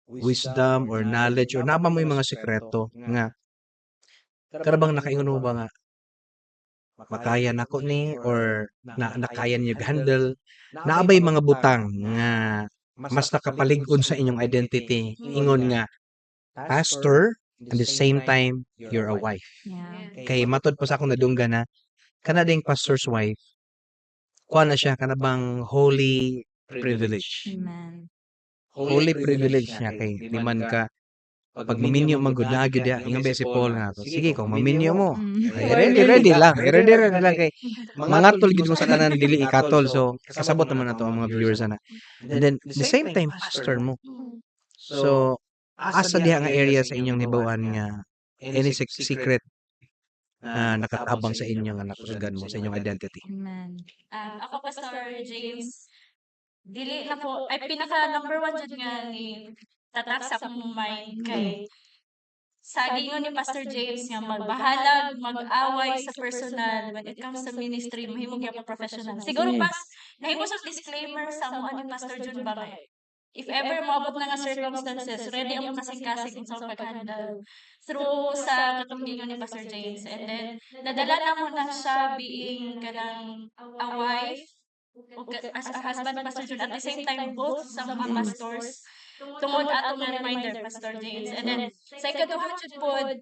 wisdom or knowledge or naa ba mo'y mga sikreto nga karabang nakaingon mo ba nga makaya nako ni or na nakaya niyo handle? Naa bay mga butang nga mas nakapalig-on sa inyong identity ingon nga pastor and the same time you're a wife? Kay matod pa sa akong nadunggan na kana ding pastor's wife, kuha na siya kana bang holy privilege. Amen. Holy privilege niya kay liman ka pag maminyo man gud naa gyud diha. Ingon ba si Paul nga, sige, kung maminyo mo, ay, ready ready lang, eh, ready ready lang kay mangatol gid mo sa tanan, dili ikatol. So kasabot naman nato ang mga viewers ana. And then the same time pastor mo. So asa diha nga area sa inyong nibaw-an nga any secret na nakatabang sa inyo nga nakusgan mo sa inyong identity? Amen. Ako, Pastor James, dili na po, ay pinaka number one jud nga ni tatak sa akong mind kay sa giingon ni Pastor James nga magbahalag mag-away sa personal, when it comes to ministry mahimo gyapon professional. Siguro pas nahimo sa disclaimer sa amo ni Pastor Jun ba nga if ever moabot na nga circumstances, ready ang kasing-kasing unsa ang pag-handle through sa katong giingon ni Pastor James. And then nadala na mo na siya being kanang a wife ug as a husband, Pastor Jun, at the same time both sa mga pastors tungod ato nga reminder, Pastor James. And then sa ikaduha jud pod,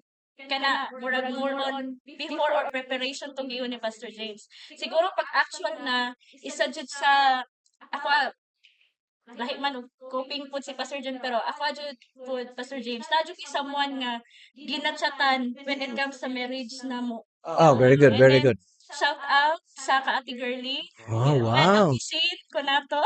kana murag more on before or preparation tong giingon ni Pastor James. Siguro pag actual na isa jud sa ako, lahi man og coping pud si Pastor John, pero ako jud pud, Pastor James, na jud someone nga ginachatan when it comes sa marriage namo. Oh, very good, And very then, good. shout out sa ka-Ate Girly. Oh, And wow. appreciate ko nato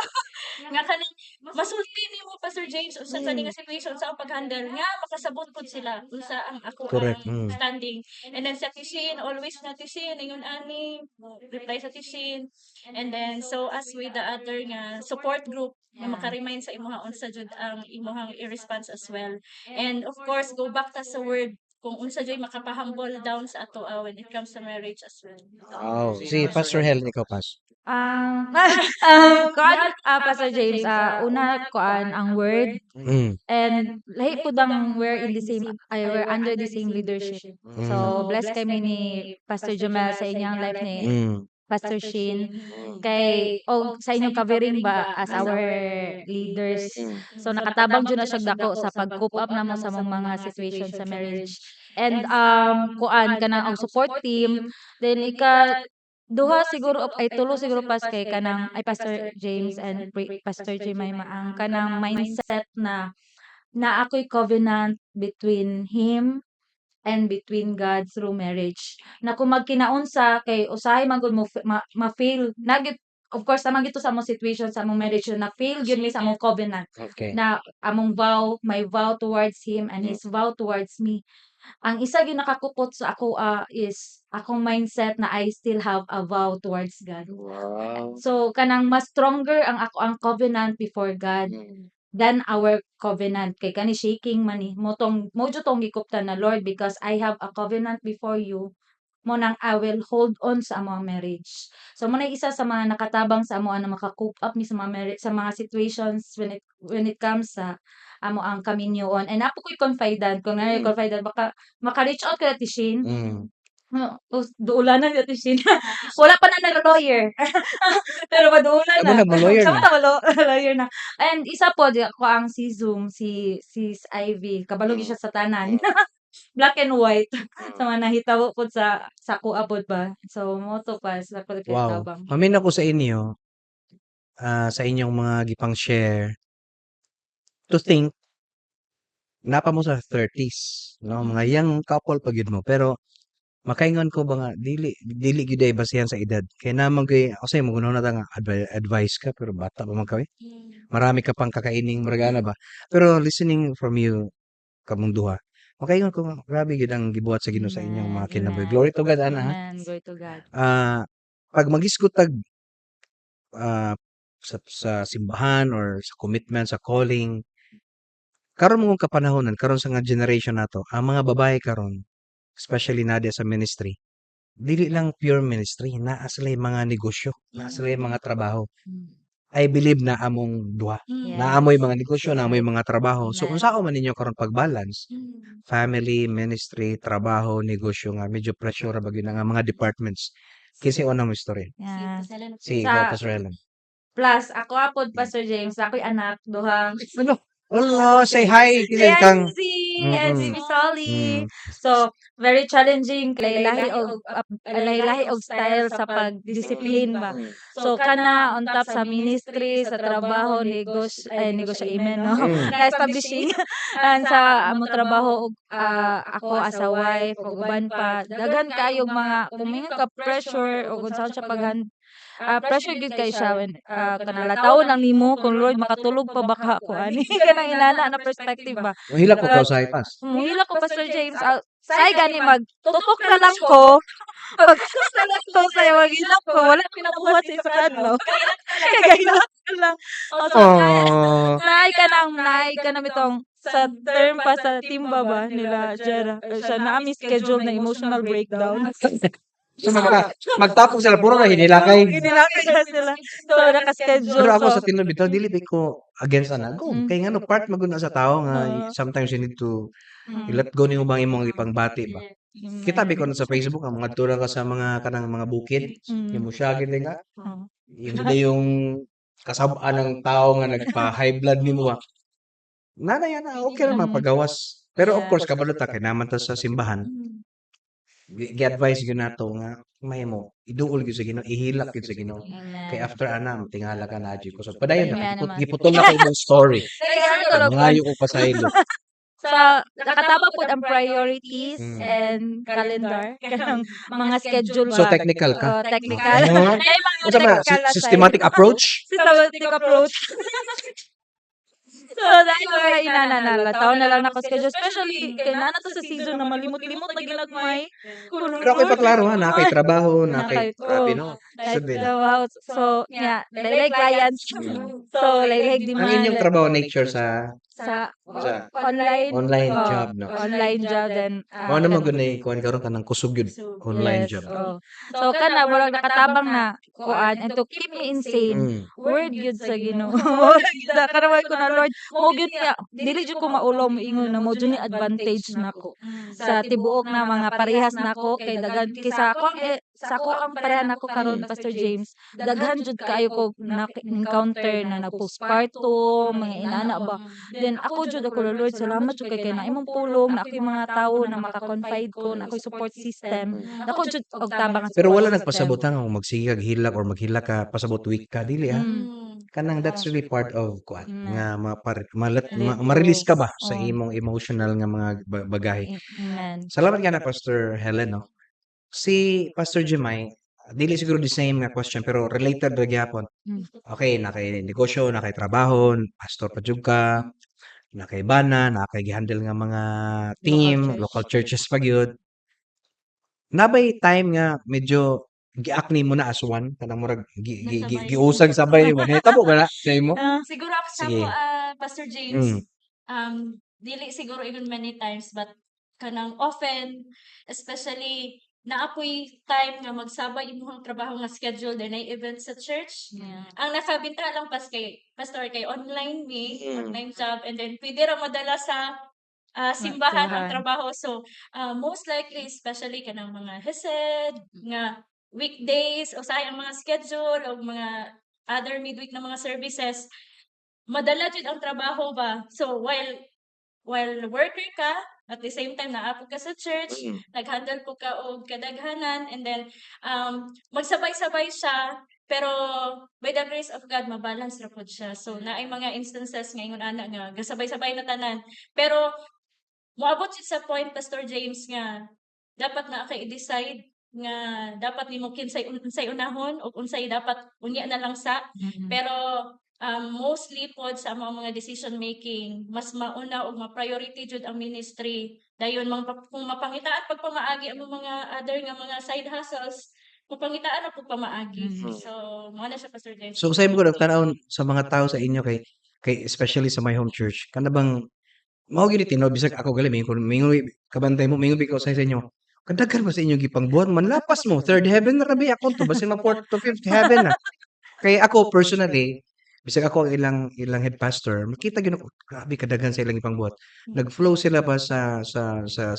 nga kanang masulti nimo, Pastor James, unsa sa nga situation sa akong pag-handle nga makasabot pud sila unsa ang ako ang standing. And then sa Tishin, always na Tishin ingon ani reply sa Tishin. And then so as with the other nga support group nga maka-remind sa imuha unsa jud ang imuhang i-response as well. And of course, go back ta sa word kung unsa jud makapahumble down sa ato when it comes to marriage as well. Oh, si Pastor Helen, ikaw pas. Kuan, Pastor James, una kuan ang word and lahi pud ang we're in the same ay we're under the same leadership. So blessed kami ni Pastor Jomel sa inyang life ni Pastor Shane, kay og sa inyong covering ba as our leaders. So nakatabang jud na siya dako sa pag-cope up namo sa among mga situation sa marriage. And kuan, kanang og support team. Then ika duha siguro ay tulo siguro, pas kay kanang ay Pastor James and Pastor Jemima, ang kanang mindset na na ako'y covenant between him and between God through marriage. Na kung magkinaunsa kay usahay man gud mo ma-fail. Na gyud, of course, sama gyud to sa among situation sa among marriage na fail gyud mi sa among covenant na among vow, my vow towards him and his vow towards me. Ang isa gyud nakakupot sa ako is akong mindset na I still have a vow towards God. So kanang mas stronger ang ako ang covenant before God than our covenant kay kani shaking man ni mo tong mo jud tong gikuptan na, "Lord, because I have a covenant before you, mo nang I will hold on sa among marriage." So mo na isa sa mga nakatabang sa amo na maka-cope up mi sa mga marriage, sa mga situations when it comes sa amo ang kaminyoon. And apo ko'y confidant kung naa confidant, baka maka-reach out kay Ate Shane. No, duulanan si Ate Shane. Wala pa na nag-lawyer. Pero maduulan Amo na. na mo-lawyer Sama na. ta lawyer na. And isa po di ako ang si Zoom, si Sis Ivy. Kabalo gyud siya sa tanan. Black and white. Sa mga nahitabo pod sa kuha pod ba. So mo to pa sa ko tabang. Mamin ako sa inyo, sa inyong mga gipang share, to think napa mo sa 30s, no? Mga young couple pa gyud mo, pero makaingon ko ba nga dili dili gyud ay basehan sa edad. Kay naman kay ako mo na ta nga advice ka pero bata pa man ka eh. Marami ka pang kakaining murag ana ba. Pero listening from you kamong duha, makaingon ko nga grabe gyud ang gibuhat sa Ginoo sa inyong mga Amen. kinabuhi. Amen. Glory to God ana ha. Amen. Glory to God. Pag magisgot tag sa simbahan or sa commitment sa calling, karon mong kapanahonan karon sa nga generation nato, ang mga babae karon, especially na sa ministry, dili lang pure ministry, naa sila mga negosyo, naa sila mga trabaho. I believe na among duha. Naa mo'y mga negosyo, naa mo'y mga trabaho. So Amen. unsaon man ninyo karon pag-balance? Family, ministry, trabaho, negosyo nga medyo pressure ra ba gyud nga mga departments. Kinsa una mo istorya? Si ikaw, Pastor Ellen. Plus ako apod, Pastor James, ako'y anak duhang Ano? Hello, say hi si kang Anzi and si Misali. So very challenging kay lahi-lahi og style sa pag-discipline ba. So kana on top sa ministry, sa trabaho, negosyo, ay negosyo, amen, no. Na-establishing and sa among trabaho og ako as a wife ug uban pa, daghan kaayog mga kung mingon ka pressure ug unsaon siya paghan pressure gyud kay siya when kanang lataw lang nimo kung, "Lord, makatulog pa ba ka ko ani?" Kanang inana na perspective ba. Mohilak ko ka usahay, Pas. Muhilak ko, Pastor James. Say gani mag tutok na lang ko. Pag na lang ko sa maghilak ko, wala pinabuhat sa isa ka adlaw. Kay gahilak ka lang. Oh, so Oh. naay ka na bitong sa term pa sa timba ba nila Jera. Siya na ami schedule na emotional breakdown. So magtapok sila puro na hinilakay. Hinilakay na sila. So naka-schedule. Pero ako So, sa tinuod bitaw dili ba ko against ana. Go. Kay ngano part man gud na sa tao nga sometimes you need to let go nimo bang imong ipangbati ba. Kita ba ko na sa Facebook ang mga tura ka sa mga kanang mga bukid, yung mosyagin din ka. Yung yung kasab-an ng tao nga nagpa-high blood nimo ba. Nana yan na okay ra man pagawas. Pero of course kabalo ta kay naman ta sa simbahan. Gi-advise gyud nato nga mahimo iduol gyud sa Ginoo, ihilak gyud sa Ginoo. Kay Amen. after ana tingala ka na ko. So padayon na Amen naman. giputol na ko imong story. Kay Mangayo ko pasaylo. Sa nakatama pod ang priorities and calendar kanang mga schedule So ba. technical ka. Oh, technical. Ay, mga Unsa man technical aside. systematic approach? Systematic approach. So dahil mga inana na lataw na lang nako schedule, especially kay naa na to sa season na malimot-limot na ginagmay. Pero ako'y paklaro ha, naa kay trabaho, naa kay grabe oh, no. Like, Should be na. trabaho. So, yeah, laylay clients. So, laylay Ang demand. inyong trabaho nature sa Sa sa online online oh, job no. Online job then Mao naman gud na kuan karon kanang kusog gyud online yes, job. Oh. So kana murag nakatabang na kuan and to keep me insane. Word gyud sa Ginoo. Mao gyud na kana ko na, "Lord, mo gyud nga dili jud ko maulaw moingon na mo jud ni advantage nako sa tibuok na mga parehas nako kay daghan kaysa ako ang Sa ako ang pareha nako karon, Pastor James, daghan jud kaayo ko na-encounter na nag-postpartum, mga inana ba. Then ako jud, ako, "Lord, salamat jud kay na imong pulong, na ako'y mga tawo na maka-confide ko, na ako'y support system." Dako jud og tabang ang Pero support wala system. nagpasabotan kung magsige kag hilak or maghilak ka, pasabot weak ka, dili ah. Kanang that's really part of kuan nga mapar malat Let ma-release go. ka ba sa imong emotional nga mga bagahe. Amen. Salamat nga na, Pastor Helen, no. Si Pastor Jemay, dili siguro the same nga question pero related ra gyapon. Okay, naa kay negosyo, naa kay trabaho, pastor pa jud ka, naa kay bana, naa kay gihandle nga mga team, local church. Local churches pa gyud. Naa bay time nga medyo gi-act nimo na as one, kanang murag gi Nasabay. Giusag sabay nimo? Nahitabo ba na sa imo? Ah. Siguro ako sa Sige. ako, Pastor James, dili siguro even many times but kanang often, especially naa po'y time nga magsabay imong trabaho nga schedule, then ay event sa church. Ang nakabinta lang pas kay Pastor kay online mi, online job, and then pwede ra madala sa simbahan ang simbahan. Trabaho. So, most likely, especially kanang mga hesed nga weekdays, usahay ang mga schedule o mga other midweek na mga services, madala jud ang trabaho ba. So while worker ka, at the same time naa pud ka sa church, nag-handle pud ka og kadaghanan, and then magsabay-sabay siya, pero by the grace of God ma-balance ra pud siya. So naay mga instances nga ingon ana nga gasabay-sabay na tanan. Pero moabot jud sa point, Pastor James, nga dapat naa kay i-decide nga dapat nimo kinsay unsay unahon ug unsay dapat unya na lang sa. Pero mostly pod sa among mga decision making, mas mauna ug ma-priority jud ang ministry. Dayon kung mapangitaan pag pamaagi ang mga other nga mga side hustles, mapangitaan na pud pamaagi. So mao na siya, Pastor James. So sa imo ko tan-awon sa mga tao sa inyo kay especially sa my home church, kana bang mao gyud ni tinuod, bisag ako gali mingon mingon kabantay mo, mingon ko sa inyo, kadaghan ba sa inyo gipangbuhat, manlapas mo third heaven na rabi ako to, basin ma fourth to fifth heaven na. Kay ako personally, bisag ako ang ilang head pastor, makita gyud ako, grabe kadaghan sa ilang gipangbuhat. Nag-flow sila ba sa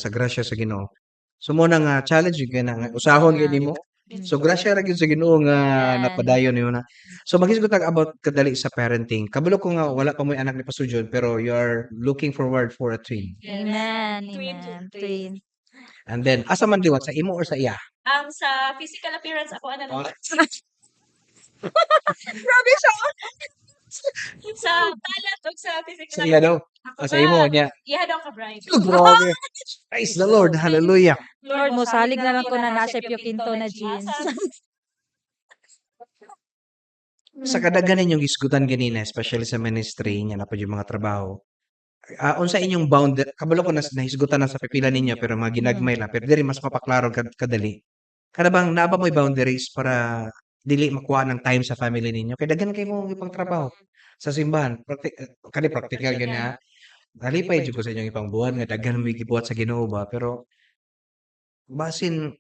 grasya sa Ginoo. So mo na nga challenge gyud na nga usahon gyud nimo. So grasya ra gyud sa Ginoo nga napadayon nimo na. So maghisgot tag about kadali sa parenting. Kabalo ko nga wala pa mo'y anak ni Pastor John, pero you are looking forward for a twin. Yes. Amen. Twin. Amen. Twin. And then asa man liwat, sa imo or sa iya? Sa physical appearance, ako ana lang. Oh. Grabe siya. Sa talent ug sa physical Sa iya daw. ako Ah, sa imo ba? niya. Iya daw ka bride. Oh, grabe. Praise the Lord. Hallelujah. Lord, mo salig na lang ko na nasa Pio Quinto na jeans. Sa kadaghan ninyong gisgutan ganina, especially sa ministry niya na pa yung mga trabaho. Unsa inyong bound, kabalo ko na nahisgutan na sa pipila ninyo pero mga ginagmay lang, pero diri mas mapaklaro kadali. Kana bang naa ba mo'y boundaries para dili makuha ng time sa family ninyo? Kay daghan kay mo ipang trabaho sa simbahan. Kani practical gyud ha. Nalipay jud ko sa inyong ipangbuhat nga daghan mo'y gibuhat sa Ginoo ba, pero basin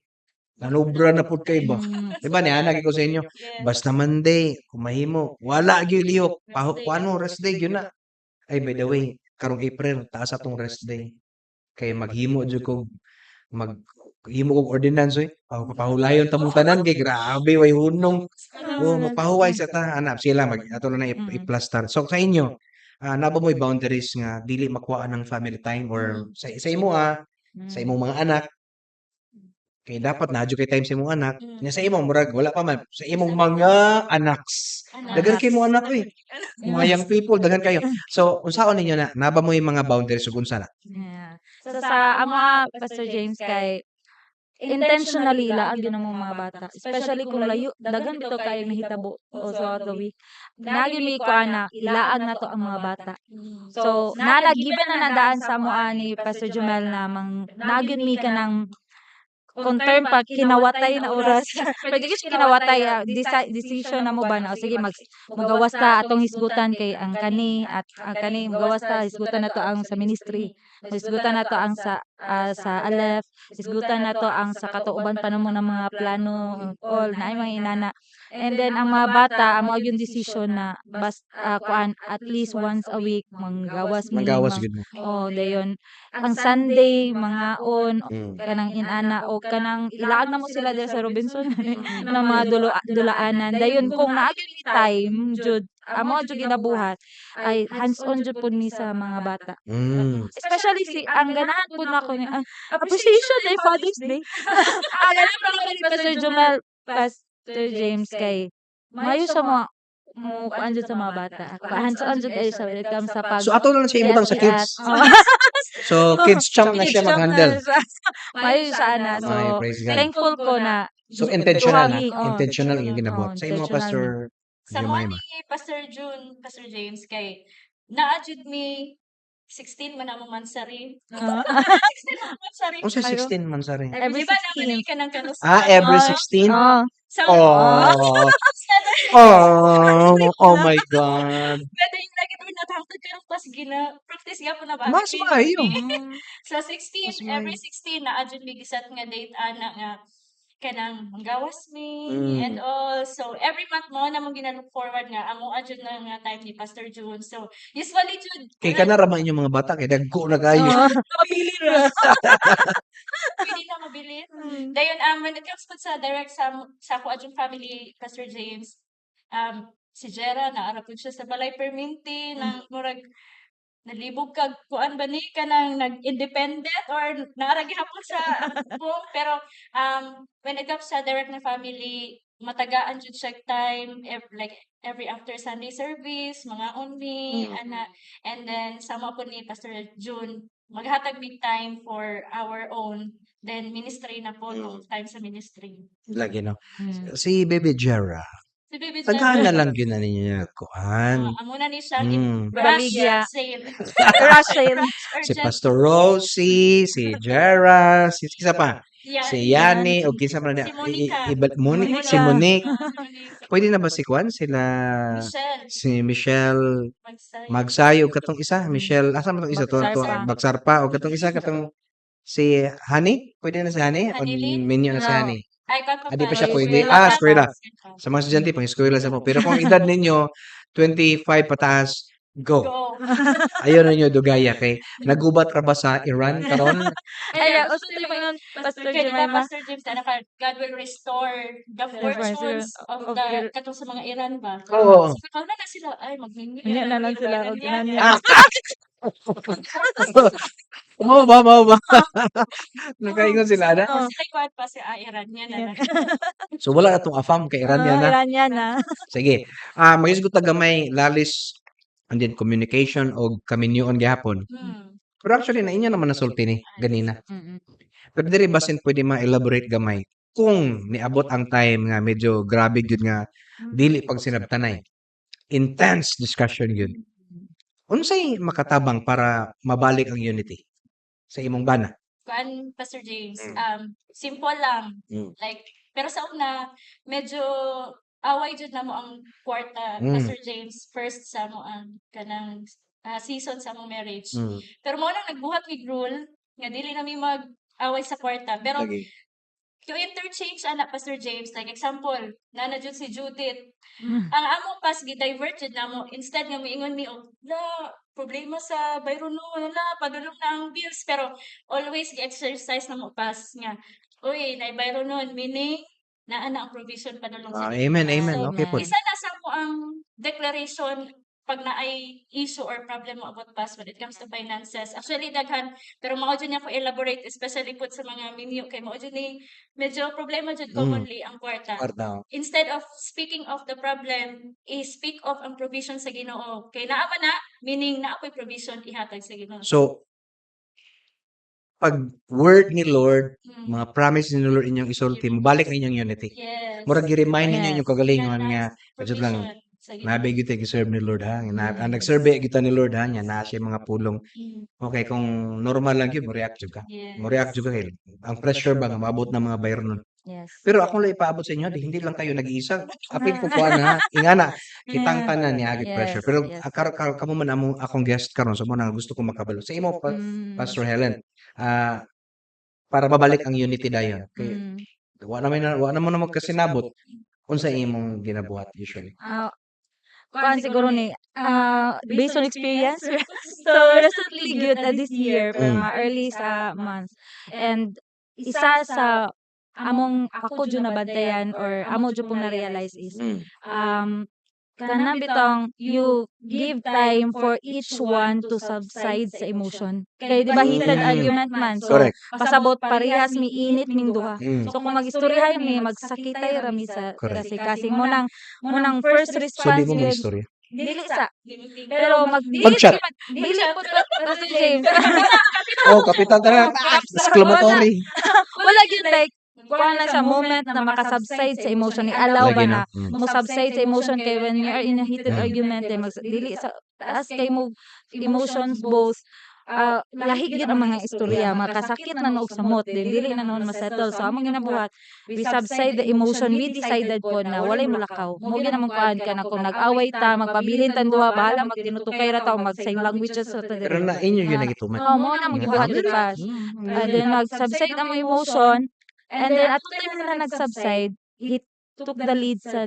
nanobra na pud kay ba. Di ba niana gyud ko sa inyo? Basta Monday, kung mahimo, wala gyud lihok. Paho, kuano, rest day gyud na. Ay, by the way, karong April, taas atong rest day. Kay maghimo jud kog mag himo kog ordinance oy. Pahulayon ta mong tanan kay grabe way hunong. Oh, mapahuway sa ta ana sila mag ato na i-plaster. So sa inyo, naa ba mo'y boundaries nga dili makuhaan ng family time or sa imo sa imong mga anak? Kay dapat naa jud kay time sa imong anak. Nya sa imo murag wala pa man, sa imong mga anaks. Anak. Daghan kay mo anak oy. Mga young people, daghan kayo. So unsaon ninyo na? Naa ba mo'y mga boundaries ug unsa na? Yeah. So sa ama, Pastor James, kay intentionally ilaag yun ang mga bata. Especially kung layo, daghan bitaw kayo nahitabo o throughout the week. Naa gyud mi kuan na ilaag na to ang mga bata. So, nala given na nadaan sa amoa ni Pastor Jumel na mang naa gyud mi kanang kung term pa kinawatay na oras. Pero di siya kinawatay, decision na mo ba na, o sige, mag mugawas ta atong hisgutan kay ang kani at ang kani, mugawas ta, hisgutan na to ang sa ministry. Hisgutan na to ang sa Aleph, hisgutan na to ang sa katuoban pa namo ng mga plano all na ay mga inana. And then ang mga bata, amo yung decision na bas kuan, at least once a week manggawas mi. Manggawas gyud mo. Oh, dayon ang Sunday mga on kanang inana o kanang ilaag namo sila diri sa Robinson na mga dulo dulaanan. Dayon kung naa gyud mi time jud, amo jud ginabuhat ay hands-on jud pud mi sa mga bata. Especially si ang ganahan pud nako ni appreciation day, Father's Day. Ang ganahan pud nako ni Pastor Jomel, Pastor James, kay maayo siya mo kuan jud sa mga bata. Hands-on jud kayo siya when it comes sa pag So ato na lang siya ibutang sa kids. Oo. So kids champ na Kids siya champ na mag-handle. siya. Maayo siya ana. So Ay, praise God. Thankful ko na So intentional ha? Tuwagi, oh. Intentional yung ginabuhat. Oh, Sa imo, intentional. Pastor Sa mo Jemima. ni Pastor June, Pastor James, kay naa jud mi 16 man among monthsary. 16 man monthsary. Unsa Ayo. 16 monthsary? Every Di ba naman 16. ka ng kanus? Ah, every Oh. 16? Oh. So, Oh. Oh, oh my God. Pwede yung lagi doon natangtad ka ng pas gina practice gyapon na ba? Mas maayo. Sa 16, Mas maayo. every 16 naa jud mi giset nga date ana nga kanang manggawas mi and all. So every month mo na mong gina-look forward nga amo jud na nga time ni Pastor June. So usually jud Kay kana ra man inyong mga bata kay dagko na kayo. Oh. Mabili ra. Pwede na mabili. Dayon when it comes pud sa direct sa ako adjong family, Pastor James, si Jera naara pud siya sa balay perminti nang murag nalibog kag kuan ba ni kanang nag-independent or naara gihapon sa bubong, pero when it comes sa direct na family, matagaan jud siya time like every after Sunday service mga mi ana, and then sama po ni Pastor June maghatag mig time for our own, then ministry na po tong time sa ministry. Lagi, no? Mm. Si Baby Jera, Si Baby tagaan Jera. Na lang yun na ninyo kuan. Amo na ni siya Mm. rush Baligya. Sale. Rush sale. Si Urgent. Pastor Rosie, si Jera, si isa pa, Yeah. si Yani, o kinsa man na Si Monica. Monique, si Monica. Monique. Ah, si Monique. Pwede na ba si kuan sila Michelle. Si Michelle Magsayo. Magsayo og katong isa, Michelle, asa man tong isa to, to Bagsarpa. Bagsarpa og katong isa katong si Honey? Pwede na si Honey? O Honeylyn? minyo na si No. Honey? Ay, kuan pa Ah, di pa siya pa, pwede. eskwela Ah, pa. eskwela. Sa mga estudyante, pang eskwela sa mo. Pero kung edad ninyo, 25 pataas, go. Go. Ayaw ninyo dugaya kay nagubat ra ba sa Iran karon? Ay, uso di ba yun, Pastor Kaya di ba, Jemima? Pastor James, ana ka, God will restore the The fortunes of of the katong sa mga Iran ba? Oo. So, ikaw na na sila, ay, magminyo Minyo na lang sila, og Iranian. Ah. Mao ba, mao ba? Nakaingon sila na? Oo. Sila kuan pa si Iranian na lang. So wala na tong afam kay Iranian Oh, na. Iranian na. Sige. Ah, magisgot ta gamay lalis and then communication og kaminyoon gihapon. Pero actually na inyo naman nasulti ni ganina. Pero diri basin pwede ma-elaborate gamay kung niabot ang time nga medyo grabe gyud nga dili pag sinabtanay. Intense discussion gyud. Unsay makatabang para mabalik ang unity sa imong bana? Kuan, Pastor James, simple lang. Like, pero sa una, medyo away jud namo ang kwarta, Pastor James, first sa mo ang kanang season sa among marriage. Pero mao nang nagbuhat mig rule nga dili na mi mag-away sa kwarta. Pero Lagi. to interchange ana, Pastor James, like example, nana jud si Judith. Ang amo pas gi-divert jud namo instead nga moingon mi og la problema sa bayron no, la padulong na ang bills, pero always gi-exercise namo pas nga uy naay bayron nun, meaning naa na ang provision padulong sa Ah, amen, amen. So, Okay po. isa na sa mo ang declaration pag naay issue or problem mo about pas when it comes to finances. Actually, daghan, pero mao jud niya ko elaborate, especially pud sa mga minyo kay mao jud ni medyo problema jud commonly ang kwarta. Kwarta. Instead of speaking of the problem, i-speak of ang provision sa Ginoo. Kay naa man na, meaning naa po'y provision ihatag sa Ginoo. So, pag word ni Lord, mga promise ni Lord inyong isulti, mobalik ang inyong unity. Yes. Murag gi-remind ninyo inyong kagalingon nga Provision jud lang sa Ginoo. nabi gyud tay gi-serve ni Lord ha. Na, nag-serve gyud ta ni Lord ha, nya naa siya mga pulong. Okay, kung normal lang gyud mo react jud ka. Mo react jud ka kay ang pressure ba nga maabot ng mga bayro nun. Pero ako lang ipaabot sa inyo, di, hindi lang kayo nag-iisa. Apil ko kuan ha. Ingana, kitang tanan ni agi pressure. Pero kamo man among akong guest karon, so mo na gusto ko makabalo. Sa imo pa, Pastor Helen, para mabalik ang unity dayon. Kay wa na mo na magkasinabot unsa imong ginabuhat usually. Ah, kuan siguro ni based on experience. So recently gyud this year, pero mga early sa months. And Isa sa among ako jud nabantayan or amo jud pong na-realize is kanang bitong you give time for each one to subside sa emotion. Kay di ba heated argument man. So Correct. pasabot parehas mi init ming duha. So kung magistoryahay mi, magsakitay ra mi sa Correct. Kasi mo nang first So di response mo gyud mag-istorya. Dili sa, pero mag dili Mag-chat. Dili pud, Pastor James. Oh, kapitan tara. Exclamatory. Wala gyud, like kuan lang sa moment na makasubside sa emotion ni allow ba Lagi na na. Mo subside sa emotion, kay when you are in a heated argument eh, mag dili sa taas kay mo emotions both, lahi gyud ang mga istorya, makasakit na og samot, then dili na noon masettle. So among ginabuhat, we subside the emotion. We decided po na walay mulakaw mo gyud among kuan ka na kung nag-away ta, magpabilin tan duha, bahala magtinutukay ra ta o mag sign languages sa ta. Pero na inyo yun nagituman. Oh, mo na mong gibuhat jud pas. Then mag-subside ang emotion and then at time na nag-subside, he took the lead sa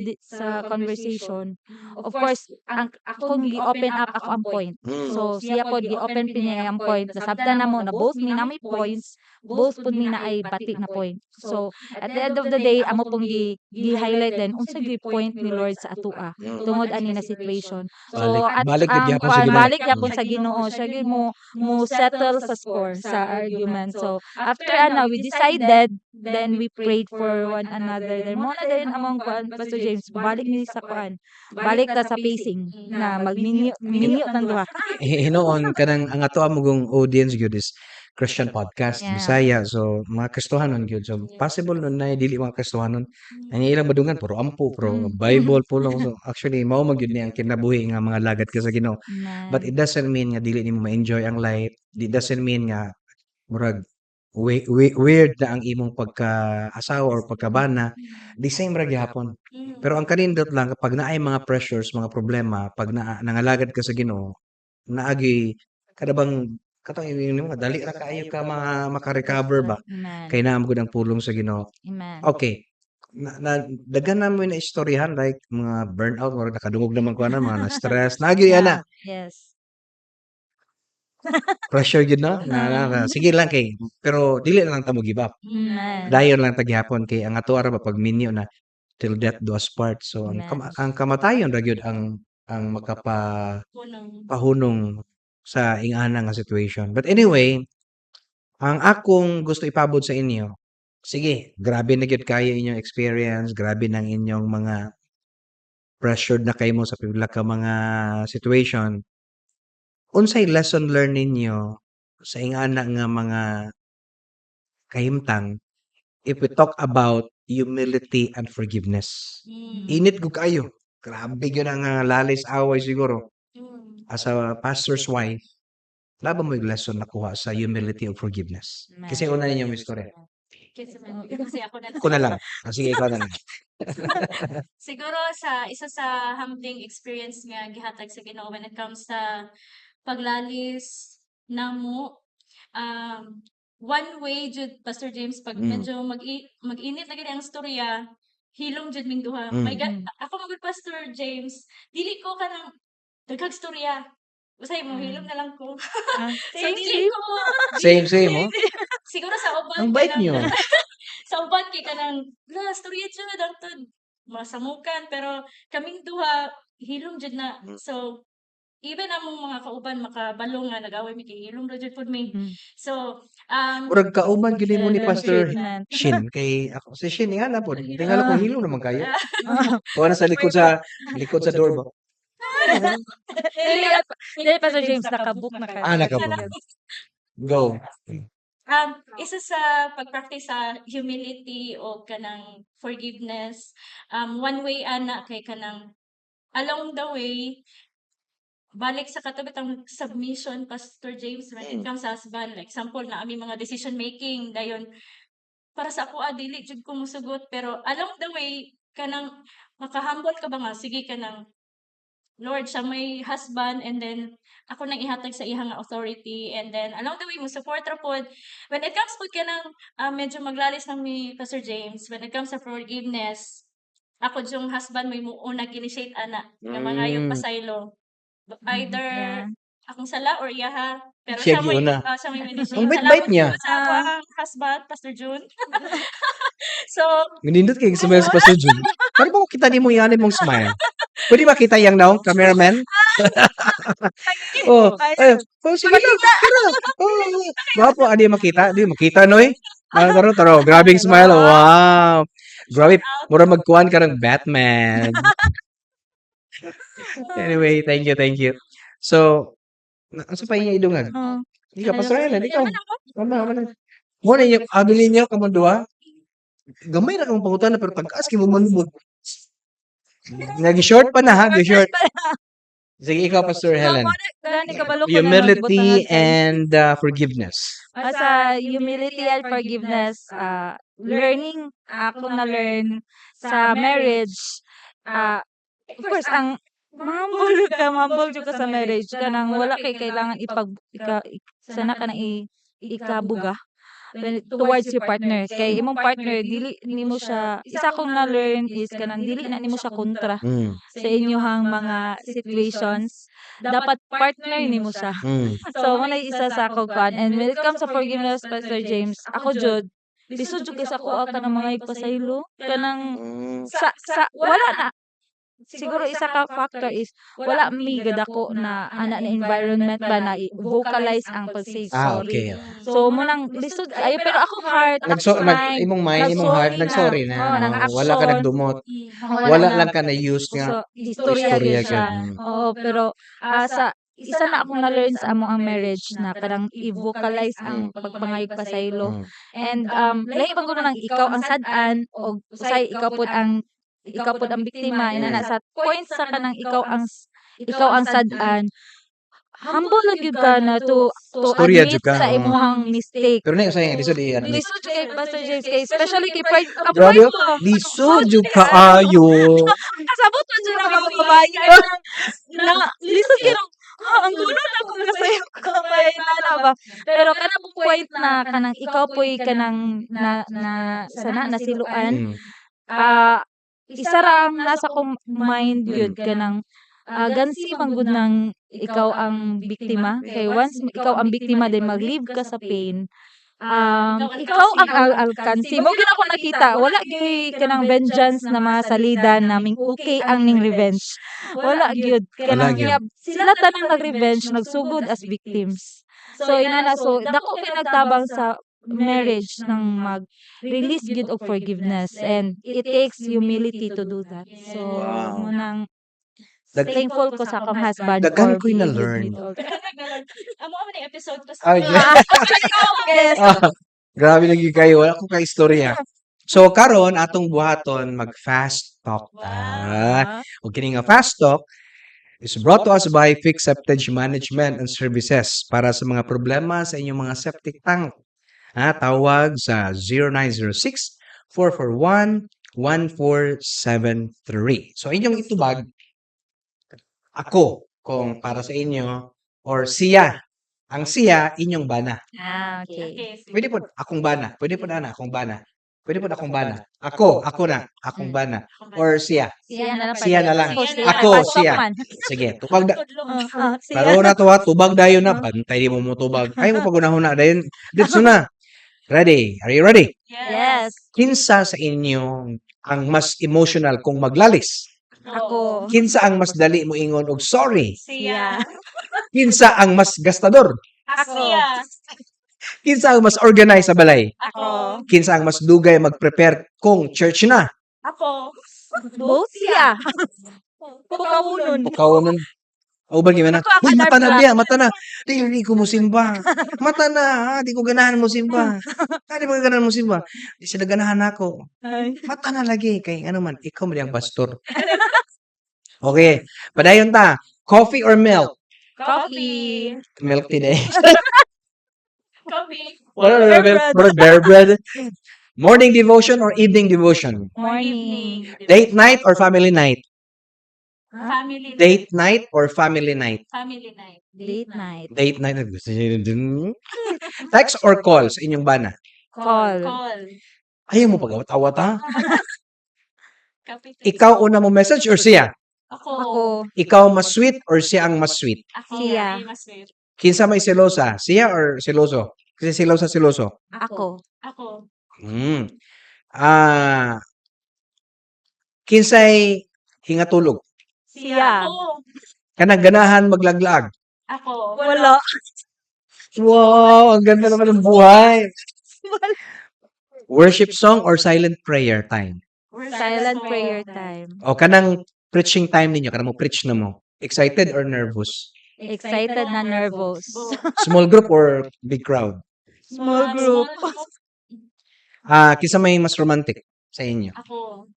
conversation. Of course, ang akong gi-open up ako ang point. So siya pod gi-open pin niya ang point. Nasabtan na mo na both mi na may points, both pud mi na ay bati na point. So at the end of the day, amo pong gi-highlight din unsa gyud point ni Lord sa atoa tungod ani na situation. So Balik, at balik gyud ang gyapon sa kuan Ginoo. Balik gyapon sa Ginoo. Siya gyud mo settle sa score sa argument. So after ana, we decided, then we prayed for one another. Then mo na din among kuan, Pastor James, balik ni sa kuan. Balik ta sa pacing na magminyo minyo tang duha. Hinuon kanang ang ato among audience gyud is Christian podcast Bisaya. So mga Kristohanon gyud. So possible nun na dili mga Kristohanon. Ang ilang madungan puro ampo, puro Bible puro. So actually mao man gyud ni ang kinabuhi nga mga lagad ka sa Ginoo. But it doesn't mean nga dili nimo ma-enjoy ang life. It doesn't mean nga murag weird na ang imong pagka-asawa or pagkabana. The same ra gihapon. Pero ang kanindot lang kapag naay mga pressures, mga problema, pag na nangalagad ka sa Ginoo, naagi kada bang katong ingon nimo dali ra kaayo ka maka-recover ba Amen. kay naa man gud ang pulong sa Ginoo. Amen. Okay. Na daghan na mo na istoryahan, like mga burnout, murag nakadungog naman ko ana, mga na-stress, naa gyud ana. Pressure gyud, no? Na sige lang kay pero dili na lang ta mo give up. Amen. Dayon lang ta gihapon kay ang ato ra ba pagminyo na till death do us part. So ang Amen. Ang kamatayon ra gyud ang makapa Punong. Pahunong sa ingana nga situation. But anyway, ang akong gusto ipabot sa inyo, sige, grabe na gyud kayo inyong experience, grabe ng inyong mga pressured na kay mo sa pila ka mga situation. Unsay lesson learned ninyo sa ingana nga mga kahimtang if we talk about humility and forgiveness? Init gud kaayo. Grabe gyud ang lalis away siguro. As a pastor's wife, naa ba mo'y lesson nakuha sa humility of forgiveness? Kasi una ninyong istorya. Kasi ako na. Ako na lang. Ah, sige, ikaw na lang. Siguro sa isa sa humbling experience nga gihatag sa Ginoo when it comes sa paglalis namo, one way jud, Pastor James, pag medyo mag-init na gani ang storya, hilom jud ming duha. My God, ako man gud, Pastor James, dili ko kanang daghang storya. Basta mo hilom na lang ko. So Same, dili same. ko Same, same, oh. Siguro sa uban Ang bait kanang niyo. Sa uban kay kanang la storya jud hangtod masamukan, pero kaming duha hilom jud na. So even among mga kauban makabalo nga nag-away mi kay hilom ra jud pud mi. So Murag kauban gyud nimo ni Pastor Treatment. Shin, kay ako si Shin nga na pod. Tingala ko hilom naman kayo. Kuha na sa likod sa door ba. Dili, dili, Pastor James, nakabook na ka. Ah, nakabook. Go. Isa sa pag-practice sa humility o kanang forgiveness, one way ana kay kanang along the way, balik sa kato bitang submission, Pastor James, when it comes sa husband. Like example na ami mga decision making, dayon para sa ako, dili jud ko mosugot, pero along the way kanang makahumble ka ba nga sige, kanang Lord, siya may husband and then ako nang ihatag sa iyang authority, and then along the way mo support ra pod when it comes pod kanang medyo maglalis nang ni Pastor James. When it comes sa forgiveness, ako yung husband may mo unang initiate ana nga mangayong pasaylo, either akong sala or iyaha. Pero Siya siya mo'y giuna. Siya mo'y initiate. Ang bait-bait Salamat niya. po sa ako ang husband, Pastor June. So, Nindot kay smile sa Pastor June. Pero ba kita nimo yan mong smile? Pwede makita yang naong cameraman? Oh, ay, oh, sige lang. Tara. Oh, gwapo, adi makita, di makita noy. Ah, taro taro, grabing smile. Wow. Grabe, mura magkuan ka ng Batman. Anyway, thank you, thank you. So, asa pa inyong idungag? Oh. Ikaw, Pastor Ellen, ikaw. Wala, wala. Mo na inyo, abi ninyo kamong duha. Gamay ra kang pangutana pero tag-as kay mo manubod. Nag-short pa na ha, gi-short. Sige, ikaw, Pastor Helen. Gani kabalo ko na Humility magbutangan. and forgiveness. Sa humility and forgiveness, learning, ako na learn sa marriage, of course, ang humble ka, humble jud ka sa marriage, kanang wala kay kailangan ipag, ika, sana ka na ikabuga towards your partner. Kay imong partner, dili nimo siya, isa akong na-learn is kanang dili na nimo siya kontra sa inyong mga situations. Dapat partner nimo siya. So, mao na isa sa ako kuan. And when it comes sa forgiveness, Pastor James, ako jud, lisod jud kay sa akoa kanang mga igpasaylo, kanang sa wala na siguro isa ka factor is wala mi gadako na ana na environment ba na i-vocalize ang pag-say sorry. So mo nang lisod ayo, pero akong heart, Nagso akong nag mind, imong mind, imong heart nagsorry nagsorry na. na. Oo, No? nag-action. Wala ka nagdumot. Wala Wala na. lang ka na use nga So, istorya istorya gyud siya. gyud. Oo, pero sa isa na akong na-learn sa amo ang marriage na kanang i-vocalize ang pagpangayog pasaylo. And lahi man kuno nang ikaw ang sad-an og usay ikaw pud ang biktima inana, sa point sa kanang ikaw ang sad-an, humble lang gyud ka na to Istorya admit jud ka, sa oo. imong mistake. Pero na usay nga lisod i-admit. Lisod kay Pastor James kay especially kay pride ang Grabe pride oh. mo. Lisod jud kaayo. Kasabot man jud ang mga babae na lisod kay nang ha, ang gulo na kung nasayo kamay na ba. Pero kanang point na kanang ikaw po'y kanang na na sana nasiluan, isa ra ang nasa akong mind gyud, kanang gansi man gud nang ikaw ang biktima, kay once ikaw ang biktima then mag-live ka sa pain, ikaw ang alkansi mo gyud. Ako nakita wala gyud kanang vengeance na mga salida naming okay ang ning revenge, wala gyud. Wala Kanang gyud. Sila tanang nag-revenge nagsugod as victims. So inana, so dako kay nagtabang sa marriage ng mag-release gyud og forgiveness, and it takes humility to do that. So mo nang thankful ko sa akong husband Daghan for ko'y being with na-learn. me to Amo man ni episode to. Ay, Yes. Ah, grabe lagi kayo. Wala ko kay istorya. So karon atong buhaton, mag fast talk ta. Ug kini nga fast talk is brought to us by Fix Septage Management and Services para sa mga problema sa inyong mga septic tank. Ha, tawag sa 0906 441 1473. So inyong itubag ako kung para sa inyo or siya. Ang siya inyong bana. Ah, okay. Okay, sige. Pwede po akong bana. Pwede po na akong bana. Pwede po akong bana. Ako, ako na, akong bana. Or siya. Siya na lang. Siya na lang. Ako, siya. Ako, Pasok siya. man. Sige, tubag da. Tudlong. Ah, siya. Taro na to ha, tubag dayon na. Bantay di mo mo tubag. Ay mo pagunahuna dayon. Dito na. Ready? Are you ready? Yes. Kinsa sa inyo ang mas emotional kung maglalis? Ako. Kinsa ang mas dali mo ingon og sorry? Siya. Kinsa ang mas gastador? Ako. Siya. Kinsa ang mas organized sa balay? Ako. Kinsa ang mas dugay mag-prepare kung church na? Ako. Both siya. Pukawunon. Pukaw nun. Uban gyud na. Ako ang Uy, mata na alarm. biya, mata na. Di, di ko musimba. Mata na, ha? Di ko ganahan mo simba. Ah, di ba ganahan mo simba? Di sila ganahan ako. Ay. Mata na lagi kay ano man, ikaw man ang pastor. Okay, padayon ta. Coffee or milk? Coffee. Milk tea day. Coffee. Wala na Bear milk, bread. murag bear bread. Morning devotion or evening devotion? Morning. Date night or family night? Family night. Date night or family night? Family night. Date night. Date night. Gusto niyo yun. Text or call sa inyong bana? Call. Call. Ayaw mo pag-awat-awat ha? Kape. Ikaw una mo message or siya? Ako. Ako. Ikaw mas sweet or siya ang mas sweet? Ako. Siya. Ay, mas sweet. Kinsa may selosa? Siya or seloso? Kasi selosa, seloso. Ako. Ako. Kinsay hingatulog? Siya. Ako. Kanang ganahan maglaglag. Ako. Wala. Wow, ang ganda naman ng buhay. Worship song or silent prayer time? Silent prayer time. O kanang preaching time ninyo, kanang mo preach na mo. Excited or nervous? Excited na nervous. Both. Small group or big crowd? Small Ah, group. small group. Kinsa may mas romantic sa inyo? Ako.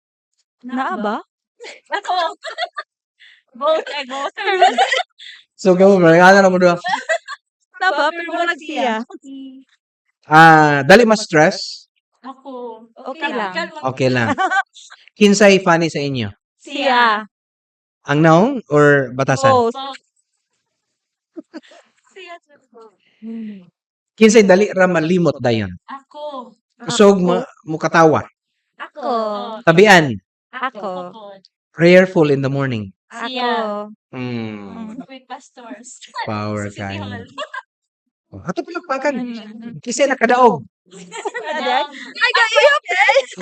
Naa ba? Ako. Both, eh, both. So, kamo ba? Ano na mo doon? Naa ba? Pero murag siya. Dali mas stress? Ako. Okay lang. Kalma. Okay lang. Kinsay funny sa inyo? Siya. Ang naong or batasan? Both. Both. Siya. Kinsay dali ra malimot dayon? Ako. Kusog mukatawa. Ako. Ako. Tabian. Ako. Ako. Prayerful in the morning. Siya. Ako. With pastors. Power Sa City kayo. Hall. Oh, ato palakpakan. Kasi nakadaog. Ay, gayop!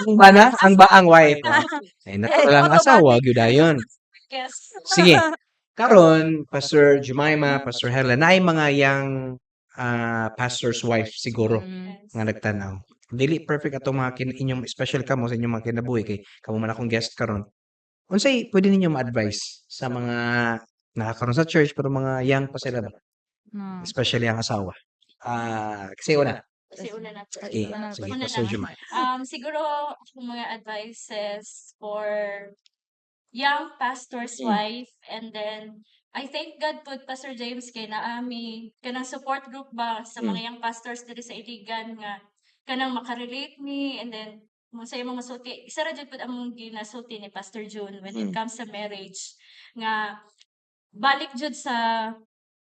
Ang bana, ang baang wife. Oh. Ay, natural ang asawa, gyud dayon. Yes. Sige. Karon, Pastor Jemima, Pastor Helen, naay mga young pastor's wife siguro nga nagtan-aw. Dili perfect atong mga inyong, special kamo sa inyong mga kinabuhi kay kamo man akong guest karon. Unsay pwede ninyo ma-advise sa mga nakakaroon sa church pero mga young pa sila ba? No. Especially ang asawa. Kasi una. Kasi una na. Sige, Una. sige, Una Pastor na. Jemima. Siguro akong mga advices for young pastor's wife, and then I thank God pud, Pastor James, kay naa mi kanang support group ba sa mga young pastors diri sa Iligan nga kanang makarelate mi, and then mo sa imong masulti, isa ra jud pud among ginasulti ni Pastor June when it comes sa marriage nga balik jud sa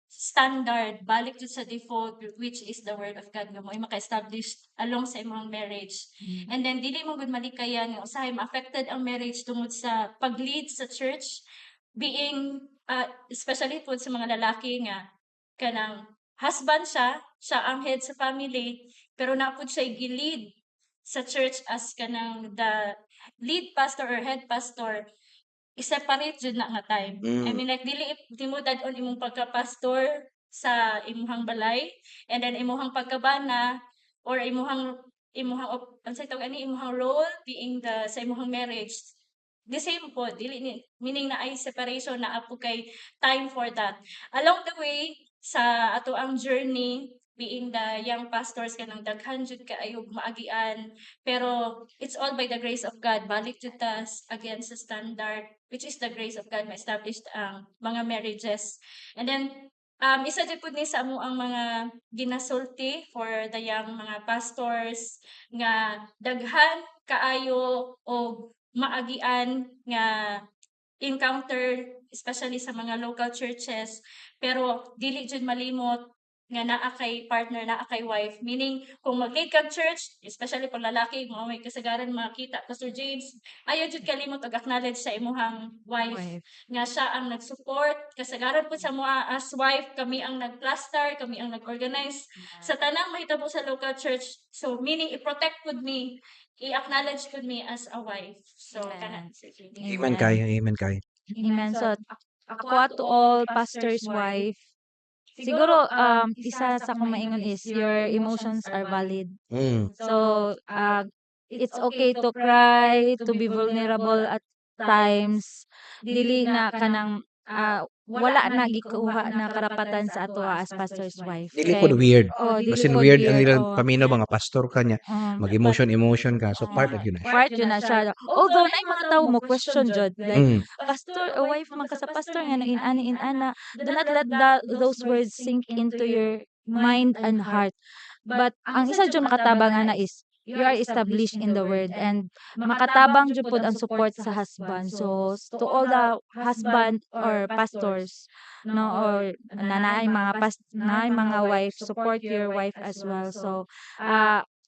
standard, balik jud sa default, which is the word of God, nga mo maka-establish along sa imong marriage. And then dili mo gud malikayan nga usahay ma-affected ang marriage tungod sa pag-lead sa church, being especially pud sa mga lalaki nga kanang husband siya, siya ang head sa family, pero naa pud siya gi-lead sa church as kanang the lead pastor or head pastor, i-separate jud na nga time. I mean, like, dili di mo dad-on imong pagka-pastor sa imuhang balay and then imuhang pagkabana or imuhang unsay tawag ani, imuhang role being the sa imuhang marriage. The same po, dili ni, meaning naay separation, naa po kay time for that. Along the way sa ato ang journey being the young pastors, kanang daghan jud kaayo maagian, pero it's all by the grace of God. Balik jud ta again sa standard, which is the grace of God, ma-established ang mga marriages. And then isa jud pud ni sa amo ang mga ginasulti for the young mga pastors nga daghan kaayo og maagian nga encounter, especially sa mga local churches, pero dili jud malimot nga naa kay partner, naa kay wife. Meaning kung mag-lead kag church, especially pag lalaki mo, may kasagaran makita, Pastor James, ayaw jud kalimot og acknowledge sa imuhang wife Wife. Nga siya ang nag-support. Kasagaran pud sa mga as wife, kami ang nag-plaster, kami ang nag-organize sa tanang mahitabo sa local church. So meaning i-protect pud mi, i-acknowledge pud mi as a wife. So kana. Amen kayo, amen kayo. Amen. So, ako, to all pastors' wife, siguro isa sa akong maingon is your emotions are valid. So, it's okay to cry, to be vulnerable at times. Dili na kanang wala na gikuha na karapatan sa atoa as pastor's wife. Dili Kay pod weird. Oh, dili Basin pod weird ang weird, ilang oh. paminaw ba nga pastor ka niya, mag-emotion emotion ka. So part of yun na siya. Part yun na siya. Although naay mga tao mo question jud like, "Pastor or wife man ka sa pastor nga in-ani in-ana." Do not let those words sink into your mind and heart. But ang isa jud makatabang ana is you are established in the word and makatabang jud pod ang support sa husband. So to all the husband or pastors, no, or na naay mga wife, support your wife as well. So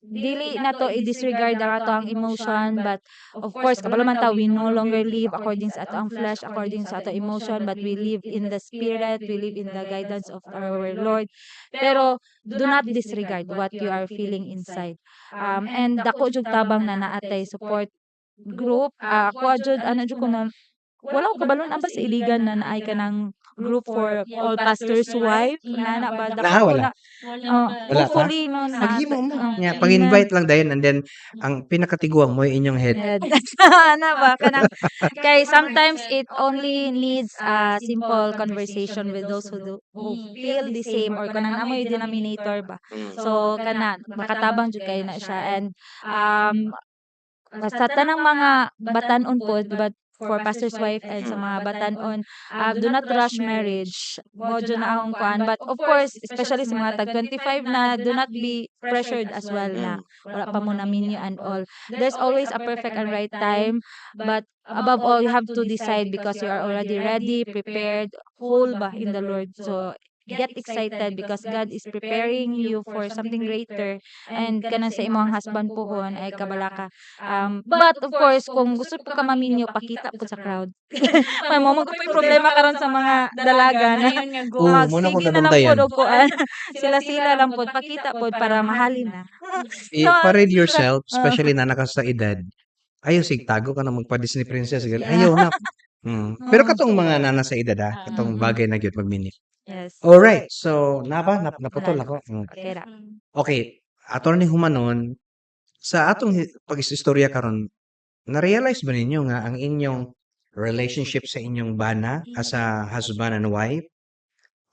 Dili nato i-disregard ang atoang emotion, but of course kabalo man ta we no longer live according sa atoang flesh, according sa ato emotion, but we live in the spirit, we live in the guidance of our Lord. Pero do not disregard what you are feeling inside. And dako jud tabang na naa tay support group. Ako jud, ana jud ko na wala ko kabalo naa ba sa Iligan na naay kanang group for all pastors' wife na ba, dako Naa, wala? Na Wala oh, pa. Wala pa? Hopefully no na Maghimo mo. Nya amen. Pag-invite lang dayon and then ang pinakatiguang mo inyong head. Head. Ana ba, kanang kay sometimes it only needs a simple conversation with those who feel the same or kanang amoy denominator ba. So kana makatabang jud kayo na siya and sa tanang mga batan-on pod, but for pastor's wife and sa mga batan-on, do not rush marriage. Mo jud na akong kuan, but of course, especially sa mga tag 25 na, do not be pressured as well na wala pa mo naminyo and all. There's always a perfect and right time, but above all, you have to decide because you are already ready, prepared, whole ba in the Lord. So get excited because God is preparing you for something greater and kanang sa imong husband puhon ay kabalaka. But of course, kung gusto po ka maminyo, pakita po sa crowd. May mo man po'y problema karon sa mga dalaga na Ayun nga goal. Oo, mo na sige akong na lang nabantayan. pod og kuan. Sila-sila lang pod, pakita pod para mahalin na. I-parade yourself, especially na naka sa edad. Ayaw sig tago ka na magpa-Disney princess. Ayaw na. Pero katong mga nana sa edad ah, katong bagay na gyud magminyo. Alright, so na ba naputol Wala. ako. Okay ra. Okay, ato ni humanon sa atong pag-istorya karon, na-realize ba ninyo nga ang inyong relationship sa inyong bana as a husband and wife,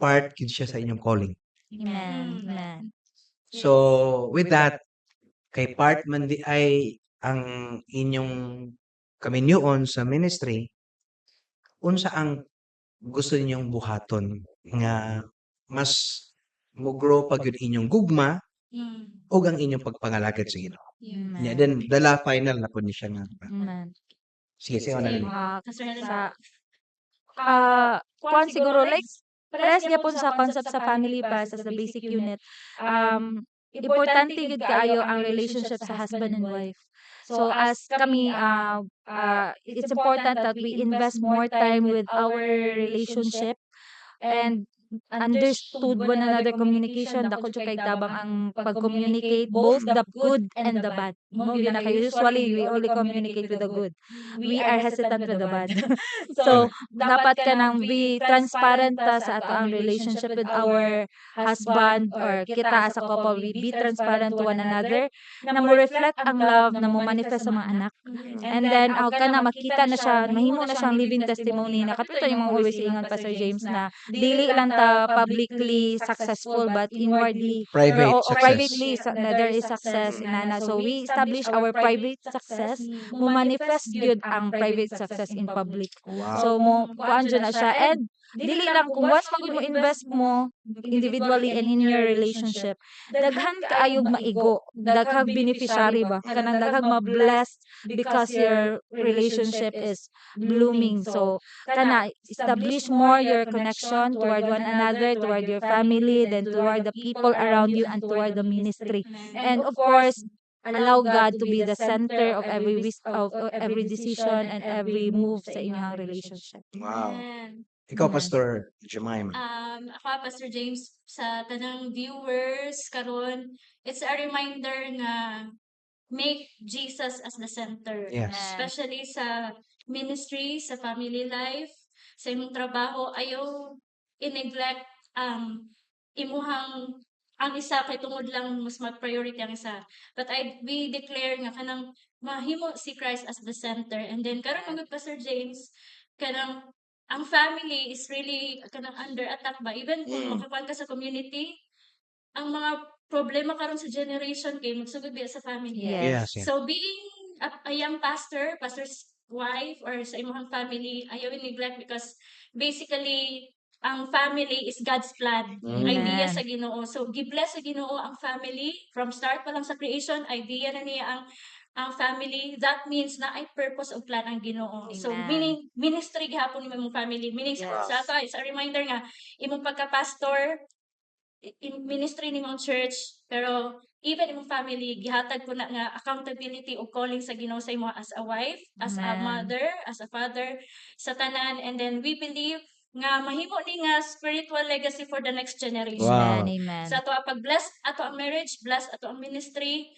part gid siya sa inyong calling? Amen. Amen. So, with that, kay part man di ay ang inyong kaminyoon sa ministry, unsa ang gusto ninyong buhaton nga mas mo-grow pa gyud inyong gugma ug ang inyong pagpangalagad sa Ginoo? Amen. Nya then dala final na pud ni siya nga. Amen. Sige, sige na Sige. nini. Pastor Helen. Sa kuan siguro, like parehas gyapon sa concept sa family pa sa basic unit. Importante gyud kaayo ang relationship sa husband and wife. So as kami, it's important that we invest more time with our relationship and understood one another communication. Dako jud kay tabang ang pag-communicate, both the good and the bad. Mo gyud na kay usually we only communicate with the good. We are hesitant with the bad. So dapat kanang be transparent ta sa ato ang relationship with our husband or kita as a couple, we be transparent to one another na mo reflect ang love na mo manifest sa mga anak. And then aw kana makita na siya, mahimo na siyang living testimony na katulad yung mga always ingon, Pastor James, na dili lang ta publicly successful but inwardly Private or success. Privately na there is success inana. So we establish our private success, mo manifest gyud ang private success in public. So mo kuan jud na siya and dili lang kung once man gud mo invest mo individually and in your relationship, daghan kaayo maigo, daghang beneficiary ba, kanang daghang ma-bless because your relationship is blooming. So kana establish more your connection toward one another, toward your family, then toward the people around you and toward the ministry. And of course, allow God to be the center of every decision and every move sa inyong relationship. Amen. Ikaw, Amen. Pastor Jemima. Ako, Pastor James, sa tanang viewers karon, it's a reminder nga make Jesus as the center. Especially sa ministry, sa family life, sa imong trabaho, ayaw i-neglect ang imuhang ang isa kay tungod lang mas mag-priority ang isa. But we declare nga kanang mahimo si Christ as the center. And then karon man gud, Pastor James, kanang ang family is really kanang under attack ba, even kung makakuan ka sa community, ang mga problema karon sa generation kay magsugod biya sa family. So being a young pastor, pastor's wife or sa imong family, ayaw i-neglect because basically ang family is God's plan. Idea Amen. sa Ginoo. So gi-bless sa Ginoo ang family from start pa lang sa creation, idea na niya ang family. That means na ay purpose of plan ang Ginoo. So Amen. meaning ministry gihapon nimo imong family. Meaning sa ato, it's a reminder nga imong pagka-pastor in ministry nimong church, pero Even imong family, gihatag ko na nga accountability o calling sa Ginoo sa imo as a wife, as a Amen. Mother, as a father, sa tanan. And then we believe nga mahimo ni nga spiritual legacy for the next generation. Wow. Amen. Amen. Sa ato ang pag-bless ato ang marriage, bless ato ang ministry,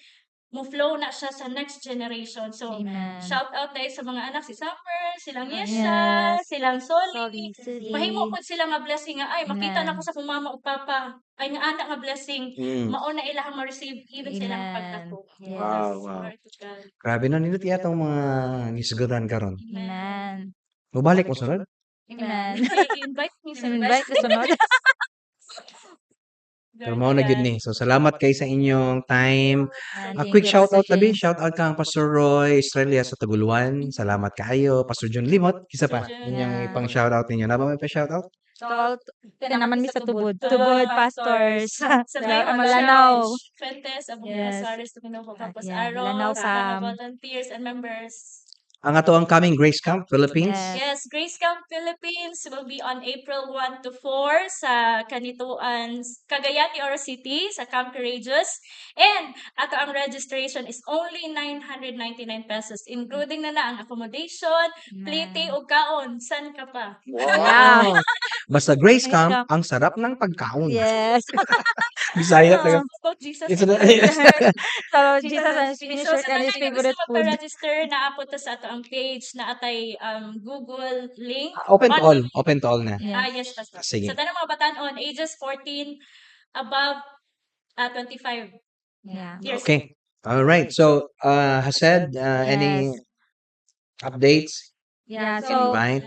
mo flow na siya sa next generation. So, Amen. shout out tayo sa mga anak, si Summer, silang Yesha, silang Soli. Soli, Soli. Mahimo pud sila nga blessing nga ay makita na Amen. ko sa akong mama ug papa ay nga anak nga blessing, mao na ilahang ma-receive even sa ilang Amen. pagdako. Yes. Wow. Glory to God. Grabe no, nindot yata ang mga gisgutan karon. Amen. Mubalik mo sunod? Amen. I-invite me sa Invite sa sunod. Pero mao na gyud ni. So salamat kay sa inyong time. Amen. A Thank quick you, shout Pastor out tabi, James. Shout out kang Pastor Roy Estrella sa Taguluan. Salamat kaayo. Pastor John Limot, isa pa. Pastor John. Inyong ipang shout out ninyo. Na ba may pa shout out? So, naman mi sa Tubod. Tubod pastors. Sa Sa Bayon Malanao. Church, Fuentes, Abong Suarez, Dominovo, Campos Yeah, Aro, Lanao sa mga Cam. Volunteers and members. Ang ato ang coming Grace Camp Philippines. Yes. Yes, Grace Camp Philippines will be on April 1 to 4 sa Canitoan, Cagayan de Oro City, sa Camp Courageous. And ato ang registration is only ₱999, including na na ang accommodation, plate ug kaon. San ka pa? Wow. Basta Grace Grace Camp, Camp. Ang sarap ng pagkaon. Yes. Bisaya tayo. About Jesus. It's na- So, Jesus and his finished So, work sa and his tanan nga favorite gusto food. Magpa-register, naa po to sa ato ang page na atay Google link. Open to all. Open to all na. Ah, yes, Pastor. Sige. Sa tanang mga batan-on, ages 14 above 25 years. Okay. All right. So, Hased, any updates? Yeah, so Invite?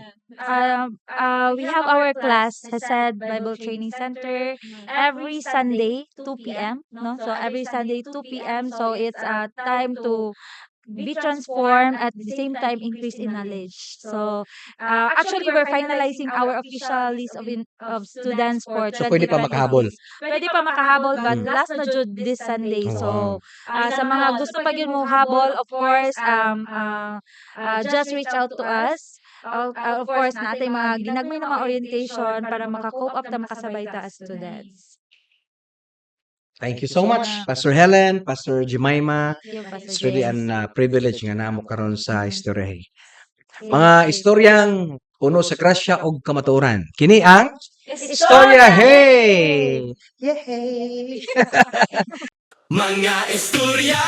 We have our class, Hesed Bible Training Center, every Sunday, 2 p.m. No? So every Sunday, 2 p.m. So it's a time to be transformed, at the same time increase in knowledge. So actually, we're finalizing our official list of students for So, pwede pa 2026. makahabol. Pwede pa makahabol, but last na jud this Sunday. So sa mga gusto pa gyud mo habol, of course, just reach out to us. Of course, naa tay mga ginagmay na mga orientation para maka-cope up ta, makasabay ta as students. Thank you so much, Pastor Helen, Pastor Jemima. Thank you, Pastor It's really James. an privilege nga namo karon sa istorya. Mga istoryang puno sa grasya ug kamatuoran. Kini ang Istorya Hey! Yay! Mga istorya.